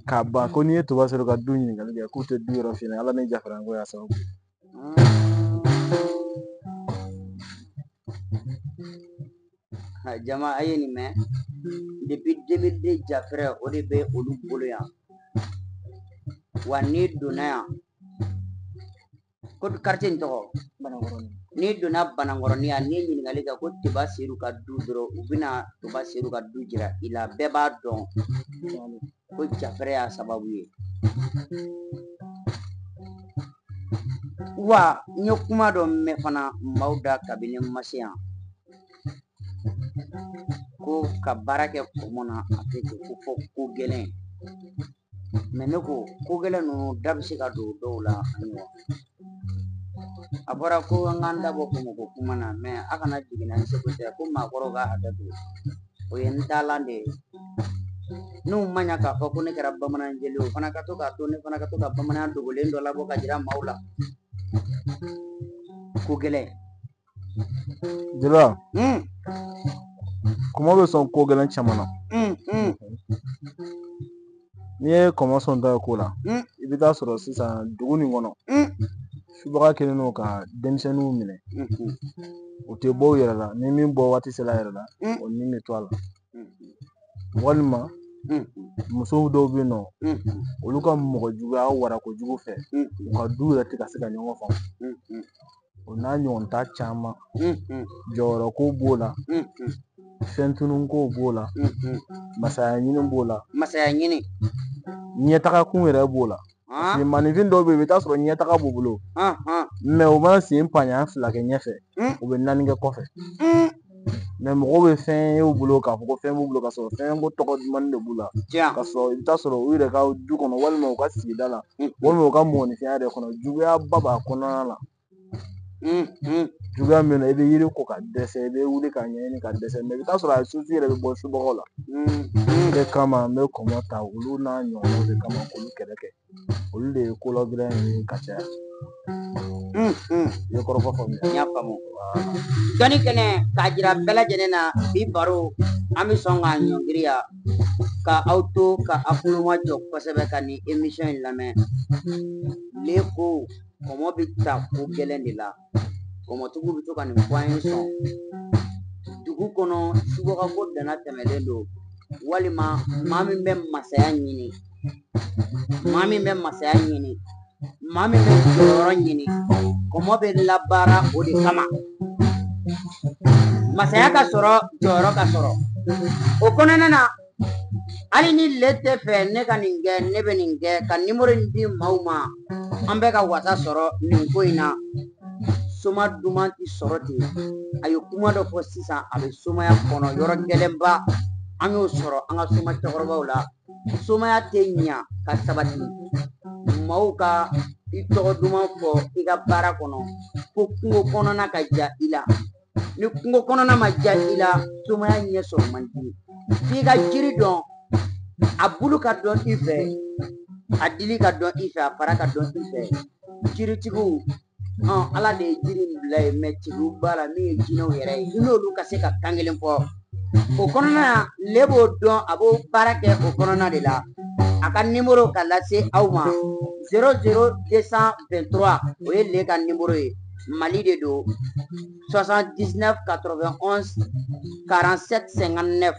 k'a ban ko n'i ye Toba sɔrɔ ka du ɲininkali kɛ k'u tɛ du yɔrɔ f'i ɲɛna, Ala ni Jafɛrɛ ko y'a sababu. Jama, a ye nin mɛn. Depuis 2002 Jafɛrɛ o de bɛ olu bolo yan. Wa n'i donna yan, ko quartier in tɔgɔ? N'i donna Banankɔrɔni yan, n'i ye ɲininkali kɛ ko Toba Sedu ka du dɔrɔn, u bɛna Toba Sedu ka du jira i la. Bɛɛ b'a dɔn ko Jafɛrɛ y'a sababu ye. Wa n ye kuma dɔ mɛn fana maaw da kabini n ma se yan, ko ka baara kɛ kɔmɔ na a tɛ ten, ko fɔ ko gɛlɛn. Mɛ ne ko ko gɛlɛn ninnu da bɛ se ka don dɔw la ani wa. A fɔra ko an k'an da bɔ kɔmɔko kuma na, mɛ a kana jigin na ni seko tɛ, ko maakɔrɔw ka hakɛ to. O ye n taalan de ye. N'u ma ɲa k'a fɔ ko ne kɛra bamanan jeli ye, o fana ka to k'a to ne fana ka to ka bamananya dogolen dɔ labɔ ka jira maaw la. Ko gɛlɛn. Jeliba, kɔmɔ bɛ sɔn ko gɛlɛn caman na. N'i ye kɔmɔ sɔn ta ko la, i bɛ taa sɔrɔ sisan dugu nin kɔnɔ, subaga kɛlen don ka denmisɛnninw minɛ. U tɛ bɔ u yɛrɛ la, ni min bɔ waati sera a yɛrɛ la, o ni bɛ to a la. Walima musow dɔw bɛ yen nɔ, olu ka mɔgɔ juguya wara kojugu fɛ, u ka du yɛrɛ tɛ ka se ka ɲɔgɔn faamu. O n'a ɲɔgɔn ta caman, jɔyɔrɔ ko b'o la, fɛn tunun ko b'o la, masaya ɲini b'o la. Masaya ɲini. Ɲɛtaga kun yɛrɛ b'o la. Parce que maninfin dɔw bɛ yen, i bɛ taa sɔrɔ ɲɛtaga b'u bolo. Mɛ u mana sen paɲa fila kɛ ɲɛfɛ, u bɛ naani kɛ kɔfɛ. Mɛ mɔgɔw bɛ fɛn y'u bolo k'a fɔ ko fɛn b'u bolo, k'a sɔrɔ fɛn ko tɔgɔ dumanni de b'u la. K'a sɔrɔ i bɛ taa sɔrɔ u yɛrɛ ka du kɔnɔ, walima u ka sigida la, walima u ka mɔgɔninfinya yɛrɛ kɔnɔ, juguya ba b'a kɔnɔna la. Juguya min na, i bɛ yiri ko ka dɛsɛ, i bɛ wuli ka ɲɛɲini ka dɛsɛ, mɛ i bɛ taa sɔrɔ a sosi yɛrɛ bɛ bɔ subagaw la. O de kama n bɛ kɔmɔ ta olu n'a ɲɔgɔnnaw de kama k'olu kɛlɛ kɛ. Olu de ye kolagɛlɛn ye ka caya. I ye kɔrɔfɔ faamuya? N y'a faamu. Dɔnni kɛnɛ k'a jira bɛɛ lajɛlen na, bi baro an bɛ sɔn k'a ɲɔngiri yan ka aw to ka aw kulomajɔ kosɛbɛ ka nin émission in lamɛn. Le ko kɔmɔ bɛ ta ko gɛlɛn de la, kɔmɔtigiw bɛ to ka nin fɔ an ye sɔn. Dugu kɔnɔ subagako dana tɛmɛlen don, walima maa min bɛ masaya ɲini, maa min bɛ masaya ɲini, maa min bɛ jɔyɔrɔ ɲini, kɔmɔ bɛ labaara o de kama. Masaya ka sɔrɔ, jɔyɔrɔ ka sɔrɔ. O kɔnɔna na, hali ni le tɛ fɛ ne ka nin kɛ, ne bɛ nin kɛ ka nimoro in di maaw ma, an bɛ ka wasa sɔrɔ nin ko in na. Soma duman ti sɔrɔ ten. A ye kuma dɔ fɔ sisan, a bɛ somaya kɔnɔ yɔrɔ gɛlɛnba, an y'o sɔrɔ an ka soma cɛkɔrɔbaw la. Somaya tɛ ɲa ka sabati maaw ka i tɔgɔ duman fɔ i ka baara kɔnɔ fo kungo kɔnɔna ka ja i la. Ni kungo kɔnɔna ma ja i la, somaya ɲɛ sɔrɔ man di. F'i ka jiri dɔn, a bulu ka dɔn i fɛ, a dili ka dɔn i fɛ, a fara ka dɔn i fɛ. Jiritigiw, Ala de ye jiri in bila yen, mɛ tigiw b'a la min ye jinɛw yɛrɛ ye, i n'olu ka se ka kan kelen fɔ. O kɔnɔna na, le b'o dɔn, a b'o baara kɛ o kɔnɔna de la. A ka nimoro ka lase aw ma 00223, o ye le ka nimoro ye, Mali de don, 79 91 47 59,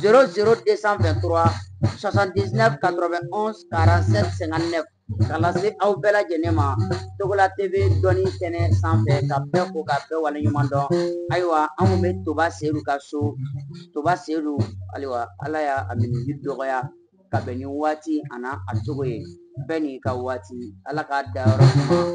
00223 79 91 47 59, ka lase aw bɛɛ lajɛlen ma Togola TV dɔnni kɛnɛ sanfɛ, ka bɛɛ fo ka bɛɛ waleɲuman dɔn. Ayiwa, anw bɛ Toba Seyidu ka so. Toba Seyidu, ayiwa, Ala y'a miniji dɔgɔya ka bɛn ni waati a n'a a cogo ye. Bɛɛ n'i ka waati, Ala k'a dayɔrɔ ɲuman.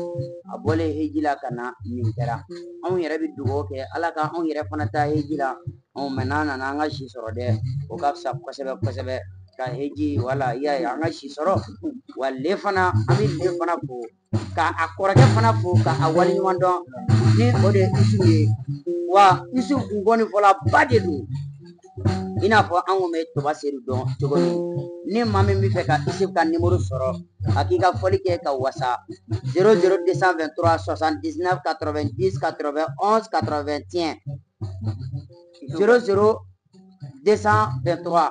A bɔlen heji la ka na nin kɛra. Anw yɛrɛ bɛ dugawu kɛ Ala ka anw yɛrɛ fana taa heji la. Mɛ n'an nana an ka si sɔrɔ dɛ, o ka fisa kosɛbɛ kosɛbɛ ka heji, wala i y'a ye an ka si sɔrɔ. Wa le fana, an bɛ le fana fo ka a kɔrɔkɛ fana fo ka a waleɲuman dɔn, ni o de ye Isu ye. Wa Isu ngɔni fɔla ba de don, i n'a fɔ an kun bɛ Toba Seyidu dɔn cogo min. Ni maa min bɛ fɛ ka Isu ka nimoro sɔrɔ, a k'i ka fɔli kɛ ka wasa 00223 79 90 91 81, 00223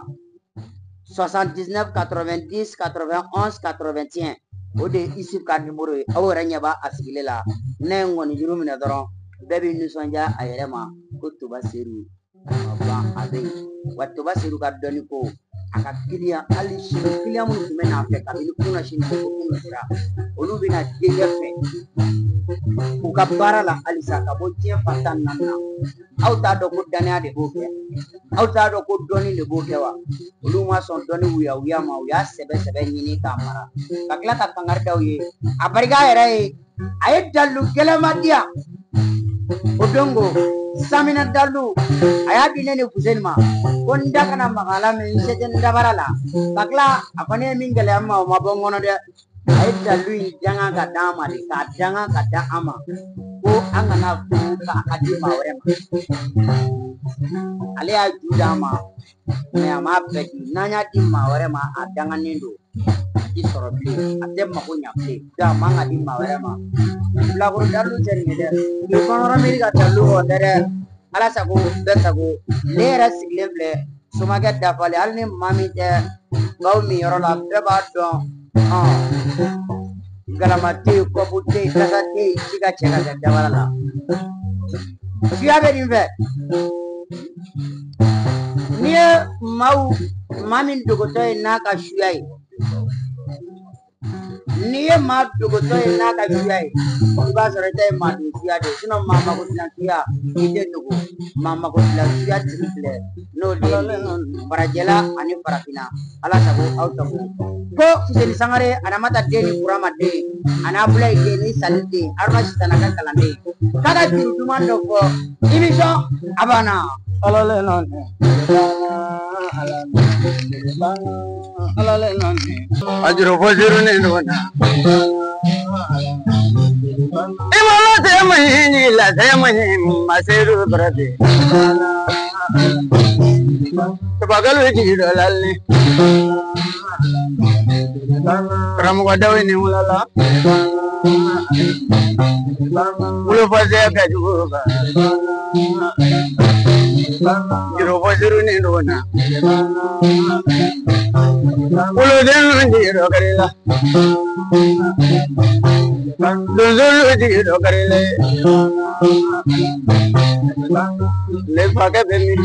79 90 91 81. O de ye Isu ka nimoro ye. Aw yɛrɛ ɲɛ b'a a sigilen la. Ne ye ŋɔni juru minɛ dɔrɔn, bɛɛ bɛ nisɔndiya a yɛrɛ ma ko Toba Seyidu a ma ban, a bɛ yen. Wa Toba Seyidu ka dɔnni ko, a ka kiliyan, hali sini kiliyan minnu tun bɛ n'a fɛ kabini kunna sini ko kunna sera, olu bɛna denkɛ fɛ u ka baara la halisa ka bɔ diɲɛ fan tan ni naani na. Aw t'a dɔn ko danaya de b'o kɛ, aw t'a dɔn ko dɔnni de b'o kɛ wa? Olu ma sɔn dɔnni wuya ma, u y'a sɛbɛ sɛbɛ ɲini k'a mara ka tila ka kangari d'aw ye. A barika yɛrɛ ye, a ye dalu gɛlɛnma di yan o don ko samina dalu, a y'a di ne ni Fuseni ma ko n da kana maga a la, mɛ n se tɛ n dabara la. Ka tila a kɔni ye min gɛlɛya n ma, o ma bɔ n kɔnɔ dɛ. A ye dalu in danga ka d'an ma de, k'a danga ka da an ma ko an kana to k'a ka di maa wɛrɛ ma. Ale y'a ju d'an ma, mɛ a m'a bɛɛ di. N'an y'a di maa wɛrɛ ma, a danganen don, a ti sɔrɔ bilen, a tɛ mako ɲa bilen. Donc a man ka di maa wɛrɛ ma. Bilakoro dalu tɛ nin ye dɛ, k'i kɔnɔrɔ miiri ka dalu o tɛ dɛ. Ala sago bɛɛ sago. Ne yɛrɛ sigilen filɛ somakɛ dafalen, hali ni maa min tɛ baw min yɔrɔ la, bɛɛ b'a dɔn. Galama tɛ yen, kɔpu tɛ yen, kasa tɛ yen, ji ka cɛ ka kɛ dabara la. Suya bɛ nin fɛ. N'i ye maa min dogotɔ ye n'a ka suya ye, n'i ye maa dogotɔ ye n'a ka suya ye, i b'a sɔrɔ i ta ye maa dun suya de ye. Sinon maa mako dilan suya i tɛ dogo. Maa mako dilan suya tigi filɛ, n'o de ye farajɛla ani farafinna. Ala sago aw sago. Ko Fuseni Sangare, Adamata den ni Burama den, ani Abulayi den ni Sali den, Haruna Sitana ka kalanden, k'a ka juru duman dɔ fɔ émission a banna. A juru fɔ juru ni nuna. I ma se mai la se mai ma se ru brade. Bagalu ji dalalle. Karamɔgɔ dawe ni wulala. Wolofasɛya ka jugu ba. Jurufɔsiru ni donna. Woloden jigidɔ kari la. Donso jigidɔ kari la. Ne fakɛ bɛ min?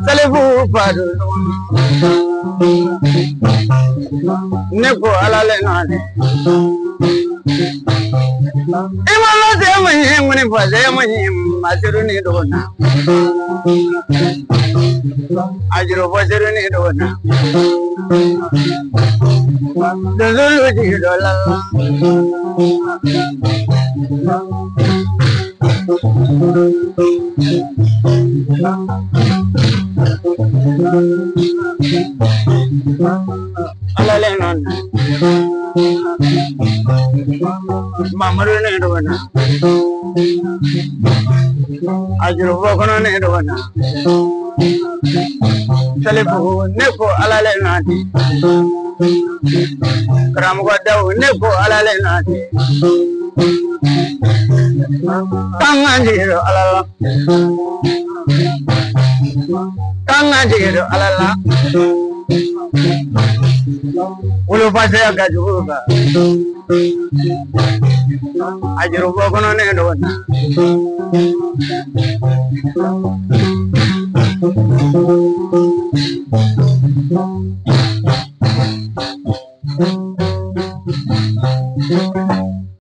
Salifu fa don. Ne ko Ala le nɔ. I ma se mun ye mun fa se mun ye masiru ni donna. A jurufɔsiru ni donna. Donso jigidɔ la. Ala le nɔ. Mamadu ne donna. A jurufɔ kɔnɔ ne donna. Salifu ne ko Ala le nɔ. Karamɔgɔ daw ne ko Ala le nɔ. K'an k'an jigi don Ala la. K'an k'an jigi don Ala la. Wolofasɛya ka jugu ba. A jurufɔ kɔnɔ ne donna.